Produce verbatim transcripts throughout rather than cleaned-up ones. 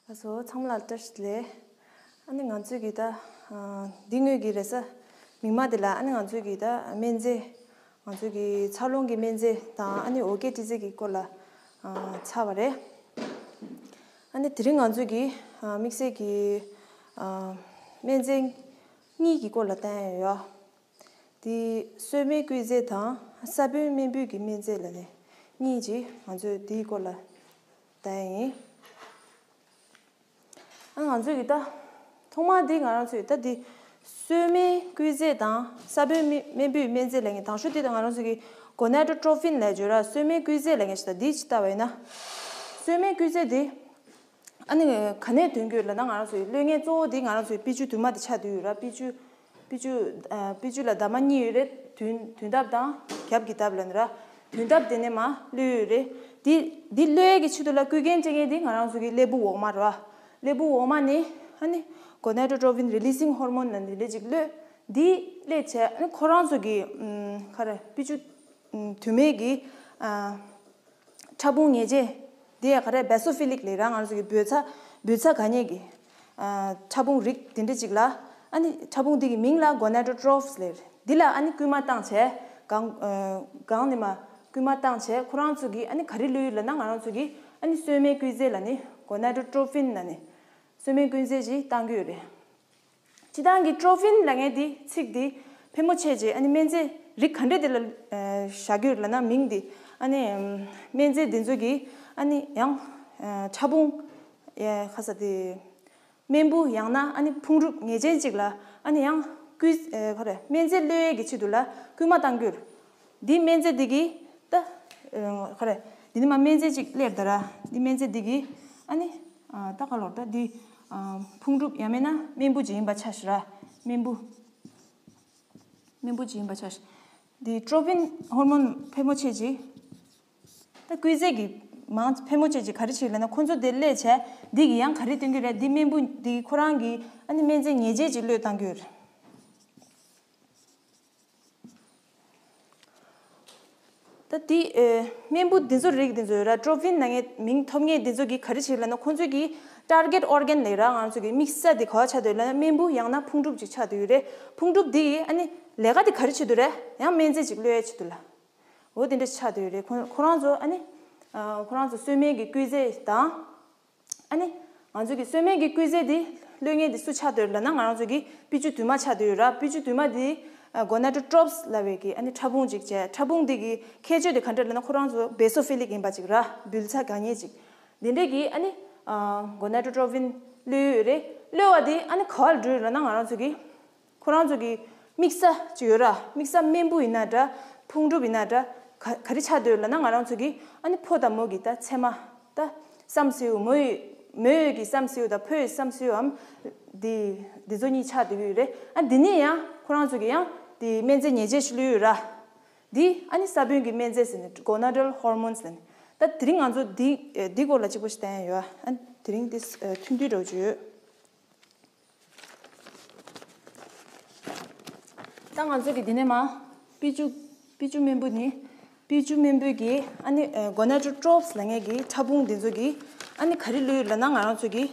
ལགས་སོ། ཚང་མ་ལ་བཀྲ་ཤིས་བདེ་ལེགས། ཨ་ནི་ང་ཚོས་ཀྱི་ད་ཨ་འདི་དངོས་ཀྱི་རེས་གཟའ་མིག་དམར་འདི་ལ་ཨ་ནི་ང་ཚོས་ཀྱི་ད་སྨན་རྫས། ང་ཚོས་ཀྱི་འཚར་ལོངས་ཀྱི་སྨན་རྫས་དང་ཨ་ནི་འོ་སྐོལ་སྤྲི་རྫས་ཀྱི་སྐོར་ལ་ཨ་ཚར་བ་རེད། ཨ་ནི་དེ་རིང་ང་ཚོས་ཀྱི་ཨ་དམིགས་བསལ་གྱི་ཨ་སྨན་རྫས་གཉིས་ཀྱི་སྐོར་ལ་བསྟན་ཡོད། དེ་སོས་སྨན་སྐུལ་རྫས་དང་ས་བོན་རྨེན་བུ་གི་སྨན་རྫས་ལ་ནི་གཉིས་ཀྱིས་ང་ཚོས་དེའི་སྐོར་ལ་བསྟན་ཡིན། ཨ་ང་ཚོས་ཀྱི་ད་ཐོག་མར་འདི་ང་རང་ཚོས་ད་འདི་སོས་སྨན་སྐུལ་རྫས་དང་ས་བོན་རྨེན་བུའི་སྨན་རྫས་ལབ་མཁན། དང་ཤོས་དེ་ད་ང་རང་ཚོས་ཀྱི་གོ་ནེ་ཌོ་ཊོ་ཕིན་ལབ་བརྗོད་ར། སོས་སྨན་སྐུལ་རྫས་ལབ་མཁན་ཞིག་ད་འདི་ཅིག་ལྟ་བ་ཡིན་ན། སོས་སྨན་སྐུལ་རྫས་འདི་ཨ་ནི་ག་ནས་ཐོན་གྱི་ཡོད་ལབ་ན། ང་རང་ཚོའི་གློད་མཁན་གཙོ་བོ་འདི་ང་རང་ཚོའི་དཔེ་ཆུ་དུ་མ་དེ་ཆགས་བསྡད་ཡོད་ར། དཔེ་ཆུ་དཔེ་ཆུ་ཨ་དཔེ་ཆུ་ལ་འདབ་མ་གཉིས་ཡོད་རེད། དོན་དོན་འདབ་དང་རྒྱབ་ཀྱི་འདབ་ལབ་ནི་ར། དོན་འདབ་དེ་ནས་མར་གློད་ཡོད་རེད། འདི་འདི་གློད་ཡས་ཀྱི་ཆེད་དུ་ལ་སྐུལ་མཁན་སྤྲད་མཁན་འདི་ང་རང་ཚོ་གི་ཀླད་པ་འོག་མ་ར། ཀླད་པ་འོག་མ་ནས་ཨ་ནི་གོ་ནེ་ཌོ་ཊོ་ཕིན་རི་ལི་སིང་ཧོར་མོན་ལབ་ནི་འདི་འདྲ་ཅིག་གློད། འདི་གློད་བྱས་ཨ་ནི་ཁོ་རང་ཚོ་གི་ཨམ་ག་རེ་དཔེ་ཆུ་ཨམ་དུ་མའི་གི་ཨ་ཕྲ་ཕུང་ཉེས་ཅན། འདི་ཡ་ག་རེ་བེ་སོ་ཕི་ལིག་ལབ་ར། ང་ཚོ་གི་འབུ་ཚ་འབུ་ཚ་དགའ་མཁན་གྱི་ཨ་ཕྲ་ཕུང་རིགས་དེ་འདྲ་ཅིག་ལ། ཨ་ནི་ཕྲ་ཕུང་འདི་གི་མིང་ལ་གོ་ནེ་ཌོ་ཊོ་ཕིན་ཟེར། འདི་ལ་ཨ་ནི་སྐུལ་མ་བཏང་བྱས་གང་ཨ་གང་ནས་མར་སྐུལ་མ་བཏང་བྱས་ཁོ་རང་ཚོ་གི་ཨ་ནི་ག་རེ་གློད་ཡོད་ལབ་ན། ང་རང་ཚོ་གི་ཨ་ནི་སོས་སྨན་སྐུལ་རྫས་ལབ་ནི་གོ་ནེ་ཌོ་ཊོ་ཕིན་ལབ་ནི་སོས་སྨན་སྐུལ་རྫས་ཅིག་བཏང་གི་ཡོད་རེད། སྤྱིར་བཏང་གི་ཊོ་ཕིན་ལབ་མཁན་འདི་ཚིག་འདི་ཕལ་མོ་ཆེ་ཅིག་ཨ་ནི་སྨན་རྫས་རིགས་ག་འདྲ་དེ་ལ་ཨ་བཞག་གི་ཡོད་ལབ་ན། མིང་འདི་ཨ་ནི་ཨམ་སྨན་རྫས་འདི་ཚོ་གི་ཨ་ནི་ཡང་ཨ་ཕྲ་ཕུང་ཡ་ཁ་ས་དེ་རྨེན་བུ་ཡང་ན་ཨ་ནི་ཕུང་གྲུབ་ཉེས་ཅན་ཅིག་ལ་ཨ་ནི་ཡང་སྐུལ་ཨ་ག་རེ་སྨན་རྫས་གློད་ཡས་ཀྱི་ཆེད་དུ་ལ་སྐུལ་མ་བཏང་གི་ཡོད། འདི་སྨན་རྫས་འདི་གིས་ད་ཨ་ག་རེ་འདི་ནི་མ་སྨན་རྫས་ཅིག་སླེབས་ད་ར། འདི་སྨན་རྫས་འདི་གིས་ཨ་ནི་ཨ་ད་ག་ལོར་ད་འདི་ཨ་ཕུང་གྲུབ་ཡང་མིན་ན་རྨེན་བུ་ཅིག་ཡིན་པ་ཆ་བཞག་ར། རྨེན་བུ་རྨེན་བུ་ཅིག་ཡིན་པ་ཆ་བཞག་འདི་ཊོ་ཕིན་ཧོར་མོན་ཕལ་མོ་ཆེ་ཅིག་ད་སྐུལ་རྫས་ཀྱི་མང་ཕལ་མོ་ཆེ་ཅིག་ག་རེ་བྱེད་ལབ་ན། ཁོ་ཚོ་དེ་གློད་བྱས་འདི་གིས་ཡང་ག་རེ་སྟོན་གྱི་རེད། འདི་རྨེན་བུ་འདི་ཁོ་རང་གིས་ཨ་ནི་སྨན་རྫས་ཉེས་ཅན་ཅིག་གློད་བཏང་གི་ཡོད་རེད། ད་དེ་ཨེ་རྨེན་བུ་འདི་ཚོ་རིགས་འདི་ཚོ་ཡོད་ར། ཊོ་ཕིན་ལབ་མཁན་མིང་ཐོབ་མཁན་འདི་ཚོ་གིས་ག་རེ་བྱེད་ལབ་ན། ཁོང་ཚོས་ཀྱི་ཊར་གེཊ་ཨོར་གན་ལབ་ར། ང་ཚོ་གི་དམིགས་ས་དེ་ག་པར་ཆགས་བསྡད་ཡོད་ལབ་ན་རྨེན་བུ་ཡང་ན་ཕུང་གྲུབ་ཅིག་ཆགས་བསྡད་ཡོད་རེད། ཕུང་གྲུབ་འདི་ཡིས་ཨ་ནི་ལས་ཀ་དེ་ག་རེ་བྱེད་དུ་རེད། ཡང་སྨན་རྫས་ཅིག་གློད་ཡས་བྱེད་དུ་ལ། འོ་དེ་འདྲ་ཆགས་བསྡད་ཡོད་རེད། ཁོ་ཁོ་རང་ཚོ་ཨ་ནི་ཨ་ཁོ་རང་ཚོ་སོས་སྨན་གྱི་སྐུལ་རྫས་དང་། ཨ་ནི་ང་ཚོ་གི་སོས་སྨན་གྱི་སྐུལ་རྫས་འདི་གློད་མཁན་འདི་སུ་ཆགས་བསྡད་ཡོད་ལབ་ན། ང་རང་ཚོ་གི་དཔེ་ཆུ་དུ་མ་ཆགས་བསྡད་ཡོད་ར། དཔེ་ཆུ་དུ་མ་འདི་གོ་ནེ་ཌོ་ཊོ་རོབ་སི་ལབ་པའི་གི་ཨ་ནི་ཕྲ་ཕུང་ཅིག་བྱས། ཕྲ་ཕུང་འདི་གི་ཁྱད་ཆོས་དེ་ག་འདྲ་ལབ་ན། ཁོ་རང་ཚོ་བེ་སོ་ཕི་ལིག་ཡིན་པ་ཅིག་ར། འབུ་ཚ་དགའ་མཁན་ཅིག་འདི་འདྲས་ཀྱི་ཨ་ནི་གོ་ནེ་ཌོ་ཊོ་རོ་ཕིན་གློད་ཡོད་རེད། གློད་པ་འདི་ཨ་ནི་ག་པར་འགྲོ་ཡོད་ལབ་ན། ང་རང་ཚོ་གི་ཁོ་རང་ཚོ་གི་དམིགས་ས་ཅིག་ཡོད་ར། དམིགས་ས་རྨེན་བུ་ཡིན་ན་འདྲ། ཕུང་གྲུབ་ཡིན་ན་འདྲ། ག་ག་རེ་ཆགས་བསྡད་ཡོད་ལབ་ན། ང་རང་ཚོ་གི་ཨ་ནི་ཕོ་དང་མོ་གི་ད་མཚན་མ། ད་བསམ་སེའུ། མོ་ཡི་མོ་ཡི་གི་བསམ་སེའུ་དང་ཕོ་ཡི་བསམ་སེའུའམ་འདི་འདི་ཚོ་གཉིས་ཆགས་བསྡད་ཀྱི་ཡོད་རེད། ཨ་འདི་ནས་ཡང་ཁོ་རང་ཚོ་གི་ཡང་འདི་སྨན་རྫས་ཉེས་ཅན་ཞིག་གློད་ཡོད་ར། འདི་ཨ་ནི་ས་བོན་གྱི་སྨན་རྫས་ཟེར་ནས་གོ་ནེ་ཌལ་ཧོར་མོན་ཟེར་ནས། ད་དེ་རིང་ང་ཚོ་འདི་འདི་སྐོར་ལ་གཅིག་པོ་ཞིག་བསྟན་ཡོད། ཨ་དེ་རིང་འདི་ཐུང་ཐུང་འདྲ་བོ་ཅིག་ཡོད། ད་ང་ཚོ་གི་འདི་ནས་མ་དཔེ་ཆུ་དཔེ་ཆུ་རྨེན་བུ་ནི། དཔེ་ཆུ་རྨེན་བུ་གི་ཨ་ནི་གོ་ནེ་ཌོ་ཊོ་རོ་ཕིན་ལབ་མཁན་གྱི་ཕྲ་ཕུང་འདི་ཚོ་གི་ཨ་ནི་ག་རེ་གློད་ཡོད་ལབ་ན། ང་རང་ཚོ་གི་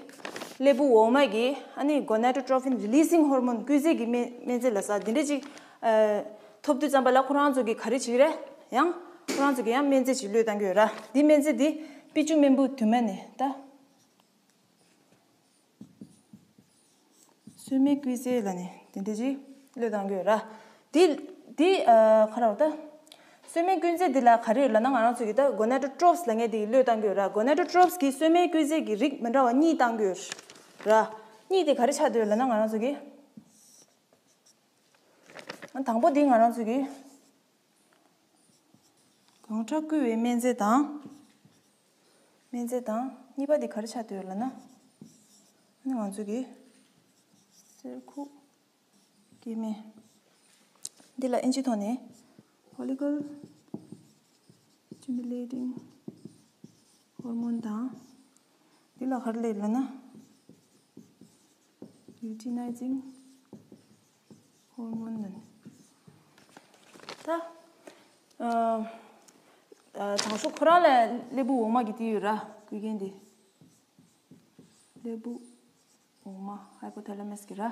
ཀླད་པ་འོག་མ་གི་ཨ་ནི་གོ་ནེ་ཌོ་ཊོ་རོ་ཕིན་རི་ལི་སིང་ཧོར་མོན། སྐུལ་རྫས་ཀྱི་སྨན་སྨན་རྫས་ལབ་ས་འདི་འདྲས་ཅིག་ཐོབ་དུས་ཙམ་པ་ལ། ཁོ་རང་ཚོ་གི་ག་རེ་བྱེད་ཀྱི་རེད། ཡང་ཁོ་རང་ཚོ་གི་ཡང་སྨན་རྫས་ཅིག་གློད་བཏང་གི་ཡོད་ར། འདི་སྨན་རྫས་འདི་དཔེ་ཆུ་རྨེན་བུ་དུ་མ་ནས་ད། སོས་སྨན་སྐུལ་རྫས་ལབ་ནས་དེ་འདྲ་ཅིག་གློད་བཏང་གི་ཡོད་ར། དེ་དེ་ཨ་ག་རེ་ལབ་ད། སོས་སྨན་སྐུལ་རྫས་འདི་ལ་ག་རེ་ཡོད་ལབ་ན། ང་རང་ཚོ་གི་ད་གོ་ནེ་ཌོ་ཊོ་རོ་ཕིན་ལབ་མཁན་དེ་གློད་བཏང་གི་ཡོད་ར། གོ་ནེ་ཌོ་ཊོ་རོ་ཕིན་གིས་སོས་སྨན་སྐུལ་རྫས་ཀྱི་རིགས་མི་འདྲ་བ་གཉིས་བཏང་གི་ཡོད་ར། གཉིས་དེ་ག་རེ་ཆགས་བསྡད་ཡོད་ལབ་ན། ང་རང་ཚོ་གི་དང་པོ་དེ་ང་རང་ཚོ་གི་གངས་ཁྲག་བསྐུལ་བའི་སྨན་རྫས་དང་། སྨན་རྫས་དང་གཉིས་པ་དེ་ག་རེ་ཆགས་བསྡད་ཡོད་ལབ་ན། ཨ་ནི་ང་ཚོ་གི་གསེར་ཁུག་སྐྱེད་སྨན། འདི་ལ་ཨིན་ཇི་ཐོག་ནས་ཕོ་ལི་ཀལ་སི་ཊི་མུ་ལེ་ཊིང་ཧོར་མོན་དང་། འདི་ལ་ག་རེ་ལབ་ལབ་ན། ལིའུ་ཊི་ནའི་ཛིང་ཧོར་མོན་ལབ་ནས། ད་ཨ་ཨ་དང་ཤོས་ཁོ་རང་ལ་ཀླད་པ་འོག་མ་གི་དེ་ཡོད་ར། སྐུལ་མཁན་དེ། ཀླད་པ་འོག་མ་ཧའི་པོ་ཐེ་ལ་མས་ཀྱི་ར།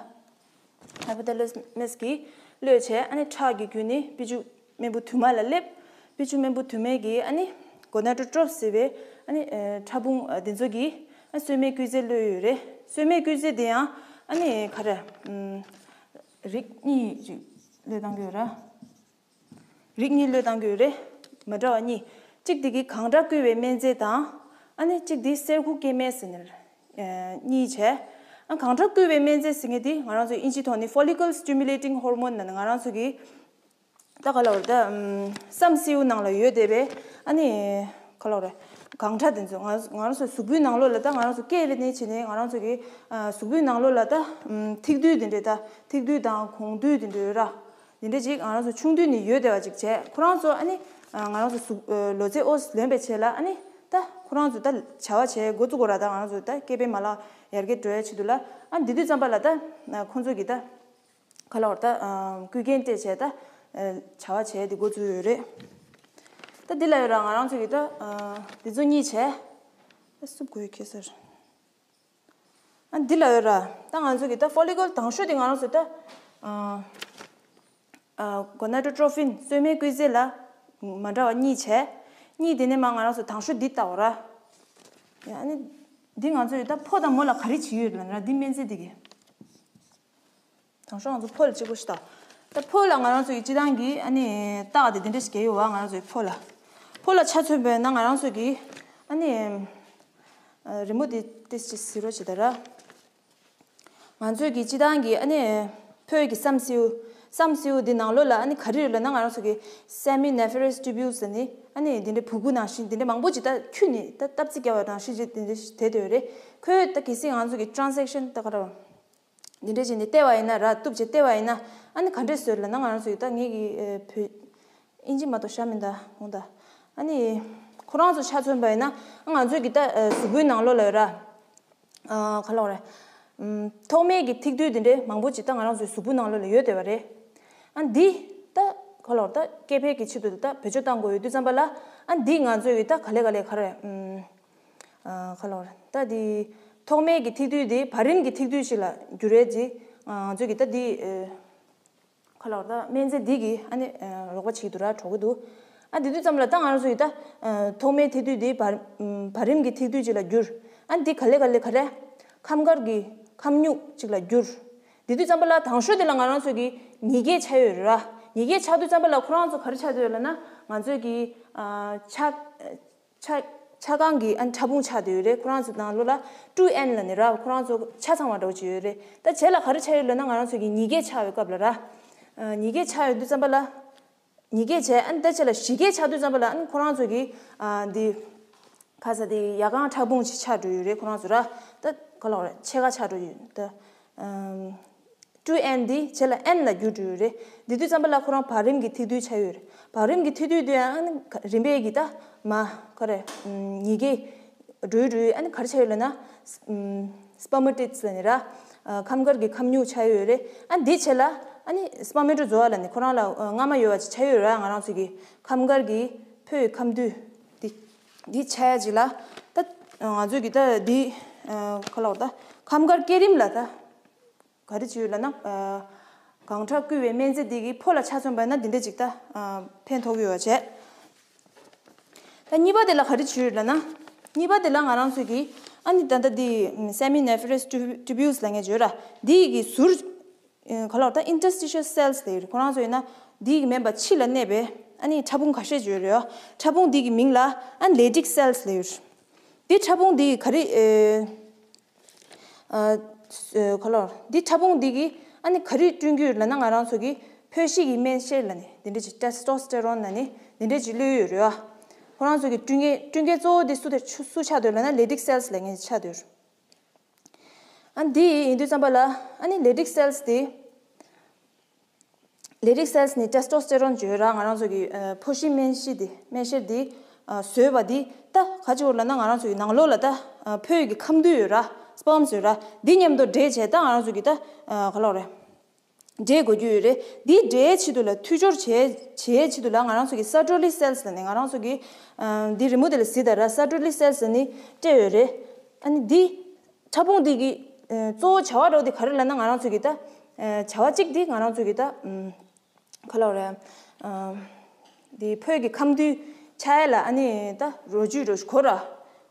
ཧའི་པོ་ཐེ་ལ་མས་ཀྱིས་གློད་བྱས། ཨ་ནི་ཁྲག་གི་རྒྱུན་ནི་དཔེ་ཆུ་རྨེན་བུ་དུ་མ་ལ་སླེབས། དཔེ་ཆུ་རྨེན་བུ་དུ་མས་ཀྱིས་ཨ་ནི་གོ་ནེ་ཊོ་ཊྲོ་ཕིན་ཟེར་བའི་ཨ་ནི་ཨ་ཕྲ་ཕུང་ཨ་དེ་ཚོ་གིས་ཨ་གསོས་མའི་སྐུལ་རྫས་གློད་ཡོད་རེད། གསོས་མའི་སྐུལ་རྫས་དེ་ཡང་ཨ་ནི་ག་རེ་ཨམ་རིགས་གཉིས་ཅིག་གློད་བཏང་གི་ཡོད་ར། རིགས་གཉིས་གློད་བཏང་གི་ཡོད་རེད། མ་འདྲ་བ་གཉིས། གཅིག་དེ་གི་གང་ཁྲག་སྐུལ་བའི་སྨན་རྫས་དང་། ཨ་ནི་གཅིག་དེ་སེར་ཁུ་སྐྱེད་སྨན་ཟེར་ནས་ཨ་གཉིས་བྱས། ཨ་གང་ཁྲག་སྐུལ་བའི་སྨན་རྫས་ཟེར་མཁན་དེ་ང་རང་ཚོ་དབྱིན་ཇིའི་ཐོག་ནས་follicle stimulating hormone ལབ་ནས་ང་རང་ཚོ་གི་ད་ག་ལ་བར་ད་ཨམ་བསམ་སེའུ་ནང་ལ་ཡོད་བསྡད་པའི་ཨ་ནི་ག་ལ་བར་གང་ཁྲག་དེ་ཚོ་ང་ང་རང་ཚོ་གཟུགས་པོའི་ནང་ལོགས་ལ་ད་ང་རང་ཚོ་སྐྱེས་པ་ནས་བྱས་ནས་ང་རང་ཚོ་གི་ཨ་གཟུགས་པོའི་ནང་ལོགས་ལ་ད་ཨམ་ཐིགས་རྡུལ་དེ་འདྲས་ད་ཐིགས་རྡུལ་དང་གོང་རྡུལ་དེ་འདྲས་ཡོད་ར། དེ་འདྲས་ཅིག་ང་རང་ཚོ་ཆུང་དུས་ནས་ཡོད་བསྡད་པ་ཅིག་བྱས། ཁོ་རང་ཚོ་ཨ་ནི་ང་རང་ཚོ་གཟུགས་ལོ་ཚད་ཨོ་ལོན་པའི་ཆེད་ལ་ཨ་ནི་ད་ཁོ་རང་ཚོ་ད་བྱ་བ་བྱས་འགོ་བཙུགས་དགོས་ར། ད་ང་རང་ཚོ་ད་སྐྱེས་པའི་མ་ལག་ཡར་རྒྱས་འགྲོ་ཡ་ཆེད་དུ་ལ། ཨ་འདི་དུས་ཙམ་པ་ལ་ད་ཁོ་ཚོ་གི་ད་ག་ལ་བར་ད་སྐུལ་རྐྱེན་སྤྲད་བྱས་ད་བྱ་བ་བྱས་དེ་འགོ་བཙུགས་ཡོད་རེད། ད་འདི་ལ་ཡོད་ར་ང་རང་ཚོ་གི་ད་འདི་ཚོ་གཉིས་བྱས། ད་སུབ་དགོས་ཁེལ་ས་རེད། ཨ་འདི་ལ་ཡོད་ར། ད་ང་ཚོ་གི་ད་ཕོ་ལི་ཀལ་དང་ཤོས་དེ་ང་རང་ཚོ་ད་ཨ་ཨ་གོ་ནེ་ཊོ་ཊྲོ་ཕིན་གསོས་མའི་སྐུལ་རྫས་ལ་མ་འདྲ་བ་གཉིས་བྱས། གཉིས་དེ་ནས་མ་ང་རང་ཚོ་དང་ཤོས་འདི་ལྟ་བ་ར། ཡ་ཨ་ནི་འདི་ང་ཚོ་ཡི་ད་ཕོ་དང་མོ་ལ་ག་རེ་བྱེད་ཡོད་ལབ་ན་ར། འདི་སྨན་རྫས་འདི་གི་དང་ཤོས་ང་ཚོ་ཕོ་ལ་གཅིག་པོ་ཞིག་ལྟ། ད་ཕོ་ལ་ང་རང་ཚོ་ཡི་སྤྱི་བཏང་གི་ཨ་ནི་རྟགས་དེ་འདི་འདྲ་ཞིག་གས་ཡོད་བ། ང་རང་ཚོ་ཡི་ཕོ་ལ་ཕོ་ལ་ཆ་མཚོན་པས་ན་ང་རང་ཚོ་གི་ཨ་ནི་ཨ་རི་མོ་དེ་ཏིས་ཅིག་གཟིགས་རོགས་བྱེད་ད་ར། ང་ཚོས་ཀྱི་སྤྱི་བཏང་གི་ཨ་ནི་ཕོའི་གི་བསམ་སེའུ། བསམ་སེའུ་འདི་ནང་ལོགས་ལ་ཨ་ནི་ག་རེ་ཡོད་ལབ་ན་ང་རང་ཚོ་གི་སེ་མི་ནེ་ཕེ་རེས་ཊུ་བིའུལ་ཟེར་ནི་ཨ་ནི་འདི་འདྲའི་བུ་གུ་ནང་བཞིན་འདི་འདྲའི་མང་པོ་ཅིག་ད་ཁྱུ་ནི་ད་སྟབས་རྩིས་བརྒྱབ་པ་ནང་བཞིན་ཅིག་འདི་འདྲའི་དེ་དེ་ཡོད་རེད། ཁོས་ད་གལ་སྲིད་ང་ཚོ་གི་ཊྲན་སེག་ཤན་ད་ག་རེ་འདི་འདྲའི་བྱས་ནས་བལྟས་པ་ཡིན་ན་ར། གཏུབ་བྱས་བལྟས་པ་ཡིན་ན་ཨ་ནི་ག་འདྲས་བཟོས་ལབ་ན་ང་རང་ཚོ་གི་ད་ངེད་ཀྱི་བོད་ཨིན་ཇི་མ་གཏོགས་ཤ་མི་འདའ་འོང་ད། ཨ་ནི་ཁོ་རང་ཚོ་ཆ་མཚོན་པ་ཡིན་ན་ང་ཚོའི་གི་ད་གཟུགས་པོའི་ནང་ལོགས་ལ་ཡོད་ར། ཨ་ག་ལབ་དགོས་རེད། ཨམ་ཐོག་མའི་གི་ཐིགས་རྡུལ་དེ་འདྲའི་མང་པོ་ཅིག་ད་ང་རང་ཚོའི་གཟུགས་པོ་ནང་ལོགས་ལ་ཡོད་བསྡད་པ་རེད། ཨ་འདི་ད་ག་ལབ་དགོས་རེད། ད་སྐྱེ་འཕེལ་གྱི་ཆེད་དུ་ད་བེད་སྤྱོད་བཏང་དགོས་ཡོད་དུས་ཙམ་པ་ལ་ཨ་འདི་ང་ཚོའི་གི་ད་ག་ལེ་ག་ལེ་ག་རེ་ཨམ་ཨ་ག་ལབ་དགོས་རེད། ད་འདི་ཐོག་མའི་གི་ཐིགས་རྡུལ་དེ་བར་རིམ་གྱི་ཐིགས་རྡུལ་ཞིག་ལ་འགྱུར་རེད་ཅེས་ང་ཚོའི་གི་ད་འདི་ཨ། ག་ལབ་དགོས་རེད། ད་སྨན་རྫས་འདི་གིས་ཨ་ནི་ཨ་རོགས་པ་བྱེད་ཀྱི་འདུག་ར། གྲོགས་ཀྱི་འདུག་ཨ་དེ་དུས་ཙམ་ལ་ད་ང་རང་ཚོ་ཡི་ད་ཨ་ཐོག་མའི་ཐིགས་རྡུལ་འདི་བར་ཨམ་བར་རིམ་གྱི་ཐིགས་རྡུལ་ཅིག་ལ་འགྱུར། ཨ་འདི་ག་ལེ་ག་ལེ་ག་རེ་ཁམས་དཀར་གྱི་ཁམས་སྨྱུག་ཅིག་ལ་འགྱུར། དེ་དུས་ཙམ་པ་ལ་དང་ཤོས་དེ་ལ་ང་རང་ཚོ་གི་ཉིས་ཀའི་ཆ་ཡོད་རེད་ར། ཉིས་ཀའི་ཆ་དུས་ཙམ་པ་ལ་ཁོ་རང་ཚོ་ག་རེ་ཆགས་བསྡད་ཡོད་ལབ་ན་ང་ཚོའི་གི་ཨ་ཆ་ཆ་ཆ་གང་གི་ཨ་ཕྲ་ཕུང་ཆགས་བསྡད་ཡོད་རེད། ཁོ་རང་ཚོ་ནང་ལོགས་ལ་ཊུ་ཨེན་ལབ་ནས་ར། ཁོ་རང་ཚོ་ཆ་ཚང་བ་འདྲ་བོ་ཅིག་ཡོད་རེད། ད་རྗེས་ལ་ག་རེ་ཆགས་ཡོད་ལབ་ན་ང་རང་ཚོ་གི་ཉིས་ཀའི་ཆགས་ཡོད་སྐབས་ལ་ར། ཨ་ཉིས་ཀའི་ཆགས་ཡོད་དུས་ཙམ་པ་ལ། ཉིས་ཀའི་བྱས་ཨ་ནི་ད་རྗེས་ལ་བཞི་ཀའི་ཆགས་དུས་ཙམ་པ་ལ་ཨ་ནི་ཁོ་རང་ཚོ་གི་ཨ་འདི་ཁ་ས་དེ་ཡ་གང་ཕྲ་ཕུང་ཅིག་ཆགས་འགྲོ་ཡོད་རེད། ཁོ་རང་ཚོ་ར་ད་ག་ལབ་དགོས་རེད། ཕྱེད་ཀ་ཆགས་འགྲོ་ཡོད་ད། ཨམ་ཊུ་ཨེན་འདི་རྗེས་ལ་ཨེན་ལ་འགྱུར་འགྲོ་ཡོད་རེད། འདི་དུས་ཙམ་པ་ལ་ཁོ་རང་བར་རིམ་གྱི་ཐིགས་རྡུལ་ཆགས་ཡོད་རེད། བར་རིམ་གྱི་ཐིགས་རྡུལ་དེ་ཡང་ཨ་ནི་རིམ་པས་ཀྱི་ད་མ་ག་རེ་ཨམ་ཉིས་ཀའི་འགྲོ་ཡི་འགྲོ་ཡི་ཨ་ནི་ག་རེ་ཆགས་ཡོད་ལབ་ན་ཨམ་སྤར་མ་ཊོ་ཊིཌ་ལབ་ནས་ར། ཨ་ཁམས་དཀར་གྱི་ཁམས་སྨྱུག་ཆགས་ཡོད་རེད། ཨ་འདི་རྗེས་ལ་ཨ་ནི་སྤར་མ་ཊོ་ཛོ་ཨ་ལབ་ནས་ཁོ་རང་ལ་ཨ་རྔ་མ་ཡོད་པ་ཅིག་ཆགས་ཡོད་ར། ང་རང་ཚོ་གི་ཁམས་དཀར་གྱི་ཕོའི་ཁམས་རྡུལ་འདི་འདི་ཆགས་ཡ་ཅིག་ལ་ད་ང་ཚོ་གི་ད་འདི་ཨ་ག་ལབ་དགོས་རེད། ད་ཁམས་དཀར་སྐྱེད་རིམ་ལ་ད་ག་རེ་བྱེད་ཡོད་ལབ་ན་ཨ་གང་ཁྲག་སྐུལ་བའི་སྨན་རྫས་འདི་གིས་ཕོ་ལ་ཆ་མཚོན་པ་ན་འདི་འདྲ་ཅིག་ད་ཨ་ཕན་ཐོགས་ཀྱི་ཡོད་པ་བྱས། ད་གཉིས་པ་དེ་ལ་ག་རེ་བྱེད་ཡོད་ལབ་ན། གཉིས་པ་དེ་ལ་ང་རང་ཚོ་གིས་ཨ་ནི་ད་ལྟ་འདི་སེ་མི་ནེ་ཕེ་རེས་ཊུ་བིའུལ་ལབ་མཁན་ཅིག་ཡོད་ར། འདི་གི་ཟུར་ག་ལབ་དགོས་རེད། ད་ཨིན་ཊར་སི་ཊི་ཤལ་སེལ་ལབ་ཡོད་རེད། ཁོ་རང་ཚོ་ཡིན་ན་འདི་གི་མེད་པ་ཕྱི་ལ་གནས་པའི་ཨ་ནི་ཕྲ་ཕུང་ཁ་ཤས་ཅིག་ཡོད་རེད་ཡ། ཕྲ་ཕུང་འདི་གི་མིང་ལ་ཨ་ནི་ལེ་ཊིག་སེལ་ལབ་ཡོད་རེད། འདི་ཕྲ་ཕུང་འདི་ག་རེ་ཨེ། ཨ་ག་ལབ་དགོས་རེད། འདི་ཕྲ་ཕུང་འདི་གིས་ཨ་ནི་ག་རེ་བསྐྲུན་གྱི་ཡོད་ལབ་ན་ང་རང་ཚོ་གི་ཕོ་གཤིས་ཀྱི་སྨན་གཤེར་ལབ་ནས་འདི་འདྲ་ཅིག་ཊེ་སི་ཊོ་སི་ཊེ་རོན་ལབ་ནས་འདི་འདྲ་ཅིག་གློད་ཡོད་རེད་བ། ཁོ་རང་ཚོ་གི་བསྐྲུན་མཁན་བསྐྲུན་མཁན་གཙོ་བོ་འདི་སུ་དེ་སུ་ཆགས་བསྡད་ཡོད་ལབ་ན་ལེ་ཊིག་སེལ་ལབ་མཁན་ཆགས་བསྡད་ཡོད་རེད། ཨ་འདི་ཡིན་དུས་ཙམ་པ་ལ་ཨ་ནི་ལེ་ཊིག་སེལ་འདི། ལེ་ཊིག་སེལ་ནི་ཊེ་སི་ཊོ་སི་ཊེ་རོན་བརྗོད་ར། ང་རང་ཚོ་གི་ཨ་ཕོ་གཤིས་སྨན་གཤིས་འདི་སྨན་གཤེར་འདི་ཨ་བཟོས་པ་འདི་ད་ག་ཅི་ཡོད་ལབ་ན་ང་རང་ཚོ་གི་ནང་ལོགས་ལ་ད་ཨ་ཕོའི་གི་ཁམས་རྡུལ་ཡོད་ར། སྤརམ་སི་ཡོད་ར། འདི་མཉམ་དུ་འདྲེས་བྱས་ད་ང་རང་ཚོ་གི་ད་ཨ་ག་ལབ་དགོས་རེད། འདྲེས་དགོས་རྒྱུ་ཡོད་རེད། འདི་འདྲེས་ཆེད་དུ་ལ་མཐུད་སྦྱོར་བྱེད་བྱེད་ཆེད་དུ་ལ་ང་རང་ཚོ་གི་སར་ཊོ་ལི་སེལ་ཟེར་ནས་ང་རང་ཚོ་གི་ཨ་འདི་རི་མོ་དེ་ལ་གཟིགས་དང་ར། སར་ཊོ་ལི་སེལ་ཟེར་ནི་སྤྲད་ཡོད་རེད། ཨ་ནི་འདི། ཕྲ་ཕུང་འདི་གི་ཨ་གཙོ་བོ་བྱ་བ་འགྲོ་འདི་ག་རེ་ལབ་ན། ང་རང་ཚོ་གི་ད་ཨ་བྱ་བ་གཅིག་འདི་ང་རང་ཚོ་གི་ད་ཨམ་ག་ལབ་རེད། ཨམ་འདི་ཕོ་གི་ཁམས་འདུས་ཆགས་ཡ་ལ་ཨ་ནི་ད་རོ་བཅུད་རོ་ཁོ་ར།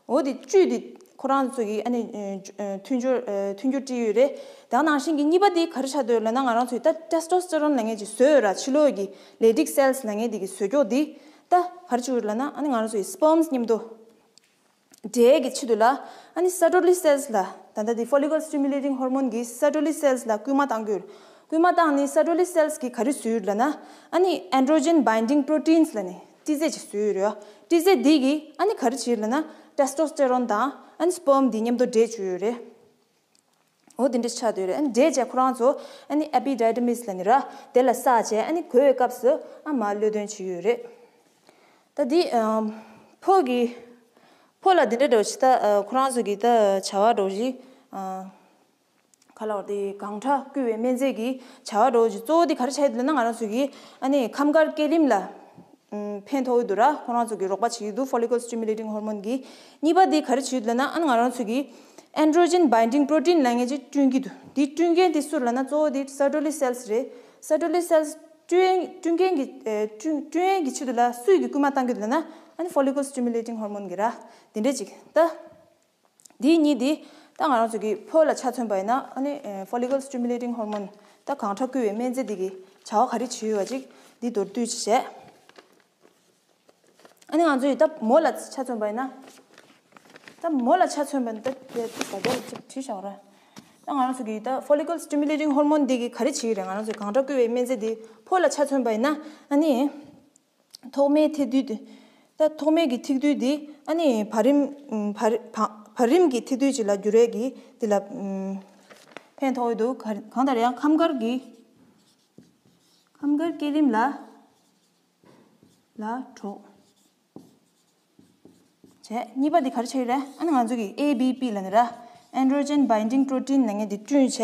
འོ་འདི་བཅུད་འདི་ཁོ་རང་ཚོ་གི་ཨ་ནི་ཨ་མཐུན་སྦྱོར་ཨ་མཐུན་སྦྱོར་སྤྲད་ཡོད་རེད། ད་ནང་བཞིན་གི་གཉིས་པ་འདི་ག་རེ་ཆགས་འདུག་ལབ་ན། ང་རང་ཚོ་གི་ད་ཊེ་སི་ཊོ་སི་ཊེ་རོན་ལབ་མཁན་ཅིག་བཟོས་ཡོད་ར། ཕྱི་ལོགས་ཀྱི་ལེ་ཊིག་སེལ་སི་ལབ་མཁན་འདི་གི་བཟོ་ཀྱོག་འདི་ད་ག་རེ་བྱེད་ཀྱི་ཡོད་ལབ་ན། ཨ་ནི་ང་རང་ཚོ་གི་སི་པརམ་སི་མཉམ་དུ་འབྲེལ་གྱི་ཆེད་དུ་ལ་ཨ་ནི་སེ་ཊོ་ལི་སེལ་སི་ལ། ད་ལྟ་འདི་ཕོ་ལི་ཀལ་སི་ཊི་མུ་ལེ་ཊིང་ཧོར་མོན་གྱིས་སེ་ཊོ་ལི་སེལ་སི་ལ་སྐུལ་མ་གཏང་གི་ཡོད། སྐུལ་མ་བཏང་ནས་སེ་ཊོ་ལི་སེལ་སི་གིས་ག་རེ་བཟོས་ཡོད་ལབ་ན། ཨ་ནི་ཨེན་ཌྲོ་ཇེན་བྷའིན་ཌིང་པྲོ་ཊིན་སི་ལབ་ནས་སྤྲི་རྫས་ཅིག་བཟོས་ཡོད་རེད། སྤྲི་རྫས་འདི་གིས་ཨ་ནི་ག་རེ་བྱེད་ལབ་ན། ཊེ་སི་ཊོ་སི་ཊེ་རོན་དང་ཨ་ནི་སི་པརམ་སི་འདི་མཉམ་དུ་འདྲེས་བཅུག་ཡོད་རེད། འོ་དེ་འདྲ་ཆགས་བསྡད་ཡོད་རེད། ཨ་ནི་འདྲེས་བྱས་ཁོ་རང་ཚོ་ཨ་ནི་ཨེ་པི་ཌར་མི་སི་ལབ་ནི་ར། དེ་ལ་བསགས་བྱས་ཨ་ནི་གོས་པའི་སྐབས་སུ་ཨ་མར་གློད་གཏོང་བྱེད་ཀྱི་ཡོད་རེད། ད་འདི་ཨམ་ཕོ་གི་ཕོ་ལ་འདི་འདྲ་འདྲ་བོ་ཞིག་ད་ཨ་ཁོ་རང་ཚོ་གི་ད་བྱ་བ་འདྲ་བོ་ཞིག་ཨ་ག་ལབ་དགོས་རེད། དེ་གངས་ཁྲག་བསྐུལ་བའི་སྨན་རྫས་ཀྱི་བྱ་བ་འདྲ་བོ་ཞིག་གཙོ་བོ་དེ་ག་རེ་ཆགས་ཡོད་ལབ་ན། ང་རང་ཚོ་གི་ཨ་ནི་ཁམས་དཀར་སྐས་རིམ་ལ་ཨམ་ཕན་ཐོགས་ཀྱི་འདུག་ར། ཁོ་རང་ཚོ་གི་རོགས་པ་བྱེད་ཀྱི་འདུག་ཕོ་ལི་ཀལ་སི་ཊི་མུ་ལེ་ཊིང་ཧོར་མོན་གྱིས། གཉིས་པ་དེ་ག་རེ་བྱེད་ཀྱི་འདུག་ལབ་ན། ཨ་ནི་ང་རང་ཚོ་གི་ཨེན་ཌྲོ་ཇེན་བྷའིན་ཌིང་པྲོ་ཊིན་ལབ་མཁན་ཅིག་བསྐྲུན་གྱི་འདུག་དེ་བསྐྲུན་མཁན་དེ་སུ་རེད་ལབ་ན། གཙོ་བོ་དེ་སེ་ཊོ་ལི་སེལ་སི་རེད། སེ་ཊོ་ལི་སེལ་སི་བསྐྲུན་བསྐྲུན་མཁན་གྱི་ཨེ་བསྐྲུན་བསྐྲུན་ཡས་ཀྱི་ཆེད་དུ་ལ་སུས་ཀྱིས་སྐུལ་མ་བཏང་གི་འདུག་ལབ་ན། ཨ་ནི་ཕོ་ལི་ཀལ་སི་ཊི་མུ་ལེ་ཊིང་ཧོར་མོན་གྱིས་ར། དེ་འདྲ་ཅིག་ད། འདི་གཉིས་འདི་ད་ང་རང་ཚོ་གི་ཕོ་ལ་ཆ་མཚོན་པ་ཡིན་ན། ཨ་ནི་ཕོ་ལི་ཀལ་སི་ཊི་མུ་ལེ་ཊིང་ཧོར་མོན་ད་གངས་ཁྲག་བསྐུལ་བའི་སྨན་རྫས་འདི་གི་བྱ་བ་ག་རེ་བྱེད་ཡོད་པ་ཅིག་འདི་མདོར་བསྡུས་ཅིག་བྱས། ཨ་ནི་ང་ཚོ་ཡི་ད་མོ་ལ་ཆ་མཚོན་པ་ཡིན་ན། ད་མོ་ལ་ཆ་མཚོན་པ་ཡིན་ན་ད་དེ་ད་རྒྱ་ལ་ཅིག་བྲིས་བཞག་ར། ད་ང་རང་ཚོ་གི་ད་ཕོ་ལི་ཀལ་སི་ཊི་མུ་ལེ་ཊིང་ཧོར་མོན་འདི་གི་ག་རེ་བྱེད་ཀྱི་རེད། ང་རང་ཚོ་གངས་ཁྲག་བསྐུལ་བའི་སྨན་རྫས་འདི་ཕོ་ལ་ཆ་མཚོན་པ་ཡིན་ན། ཨ་ནི། ཐོག་མའི་ཐིགས་རྡུལ་དེ། ད་ཐོག་མའི་གི་ཐིགས་རྡུལ་དེ་ཨ་ནི་བར་རིམ། བར་བར་བར་རིམ་གྱི་ཐིགས་རྡུལ་ཅིག་ལ་འགྱུར་བའི་གི་དེ་ལ་ཕན་ཐོགས་ཡོད་འདུག་ག་གང་ལྟར་ཡང་ཁམས་དཀར་གྱི་ཁམས་དཀར་སྐས་རིམ་ལ་ལ་གྲོགས་བྱས། གཉིས་པ་དེ་ག་རེ་བྱེད་ཀྱི་རེད། ཨ་ནི་ང་ཚོ་གི་ཨེ་བྷི་པི་ལབ་ནི་ར། ཨེན་ཌྲོ་ཇེན་བྷའིན་ཌིང་པྲོ་ཊིན་ལབ་མཁན་དེ་བསྐྲུན་བྱས།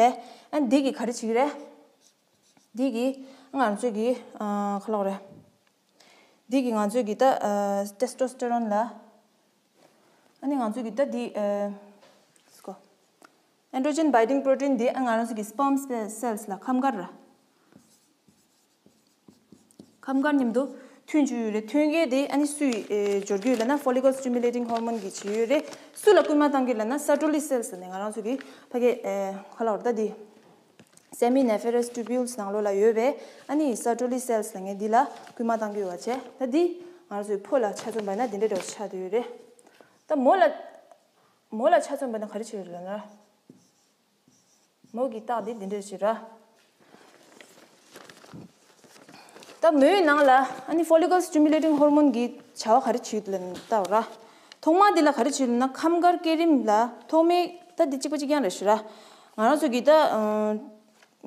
ཨ་ནི་དེ་གི་ག་རེ་བྱེད་ཀྱི་རེད། འདི་གིས་ང་ཚོས་ཀྱི་ཨ་ག་ལབ་རེད། འདི་གིས་ང་ཚོས་ཀྱི་ད་ཨ་ཊེ་སི་ཊོ་སི་ཊེ་རོན་ལ། ཨ་ནི་ང་ཚོས་ཀྱི་ད་འདི་ཨ་སུ་གོ། ཨེན་ཌྲོ་ཇེན་བྷའིན་ཌིང་པྲོ་ཊིན་འདི་ཨ་ང་རང་ཚོ་གི་སི་པརམ་སི་སེལ་སི་ལ་ཁམས་དཀར་ར། ཁམས་དཀར་མཉམ་དུ་ཐོན་བཅུག་ཡོད་རེད། ཐོན་མཁན་དེ་ཨ་ནི་སུས་ཨེ་སྦྱོར་གྱི་ཡོད་ལབ་ན། ཕོ་ལི་ཀལ་སི་ཊི་མུ་ལེ་ཊིང་ཧོར་མོན་གྱིས་བྱས་ཡོད་རེད། སུ་ལ་སྐུལ་མ་བཏང་གི་ལབ་ན། སེ་ཊོ་ལི་སེལ་སི་ནས་ང་རང་ཚོ་གི་ཕ་གི་ཨེ་ག་ལབ་རེད། ད་འདི་སེ་མི་ནེ་ཕེ་རས་ཊུ་བིའུལ་སི་ནང་ལོགས་ལ་ཡོད་པའི་ཨ་ནི་སེ་ཊོ་ལི་སེལ་སི་ལབ་མཁན་འདི་ལ་སྐུལ་མ་བཏང་གི་ཡོད་པ་བྱས། ད་འདི་ང་རང་ཚོའི་ཕོ་ལ་ཆ་མཚོན་པ་ཡིན་ན་འདི་འདྲ་འདྲ་བོ་ཆགས་བསྡད་ཡོད་རེད། ད་མོ་ལ་མོ་ལ་ཆ་མཚོན་པ་ཡིན་ན་ག་རེ་བྱེད་ཀྱི་རེད་ལབ་ན། མོ་གི་རྟགས་འདི་འདི་འདྲ་ཞིག་རེད། ད་མོའི་ནང་ལ་ཨ་ནི་ཕོ་ལི་ཀལ་སི་ཊི་མུ་ལེ་ཊིང་ཧོར་མོན་གྱི་བྱ་བ་ག་རེ་བྱེད་ཀྱི་ལབ་ན་ལྟ་བ་ར། ཐོག་མ་འདི་ལ་ག་རེ་བྱེད་ཀྱི་ལབ་ན། ཁམས་དཀར་སྐས་རིམ་ལ་ཐོག་མའི་ད་འདི་གཅིག་པ་གཅིག་རྐྱང་རེད་ཞུ་ར། ང་རང་ཚོ་གི་ད་ཨ་